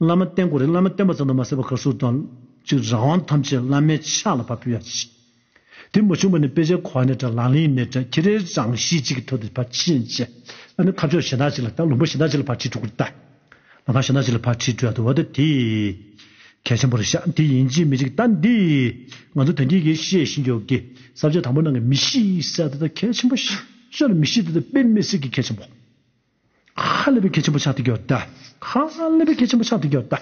བླ་མ་བསྟེན་དགོས་རེད། བླ་མ་བསྟེན་པ་ཙམ་དུ་མ་ཟད་པར་ག་རེ་ཟེར་དང་། ཅིག་རང་དབང་ཐམས་ཅད་བླ་མའི་ཕྱག་ལ་ཕར་ཕུལ་ཡ་ཅིག་དེ་མ་བྱུང་བ་ནི་དཔེ་ཆའི་གོ་བ་ནས་འདྲ། ལག་ལེན་ནས་འདྲ། ཁྱེད་རའི་རང་གཤིས་གཅིག་གི་ཐོག་ཏུ་ཕར་ཕྱིན་བྱས། ཨ་ནི་ཁ་ཕྱོགས་གཞན་དག་ཅིག་ལ། ད་ལུང་པ་གཞན་དག་ཅིག་ལ་ཕར་ཁྲིད་འགྲོ་གི་རེད་ད། ལམ་ཁ་གཞན་དག་ཅིག་ལ་ཕར་ཁྲིད་འགྲོ་ཡ་འདུག་བ། ད་དེ་གལ་ཆེན་པོ་རེད་ཤག་དེ་ཡིན་གཅིག་མིན་གཅིག་ད་འདི་ང་ཚོ་ད་གིན་གྱི་བཤད་བཞིན་ཡོད་ཀྱི་ས་བཅད་དང་པོ་ནང་གི་མི་གཤིས་ཟེར་དེ་ད་གལ་ཆེན་པོ་ཞེ་ཅིག་རེད། མི་གཤིས་དེ་ད་དཔེ་མི་སྲིད་ཀྱི་གལ་ཆེན་པོ། ཧ་ལས་པའི་གལ་ཆེན་པོ་ཆགས་བསྡད་ཀྱི་ཡོད་ད། ཧ་ལས་པའི་གལ་ཆེན་པོ་ཆགས་བསྡད་ཀྱི་ཡོད་ད།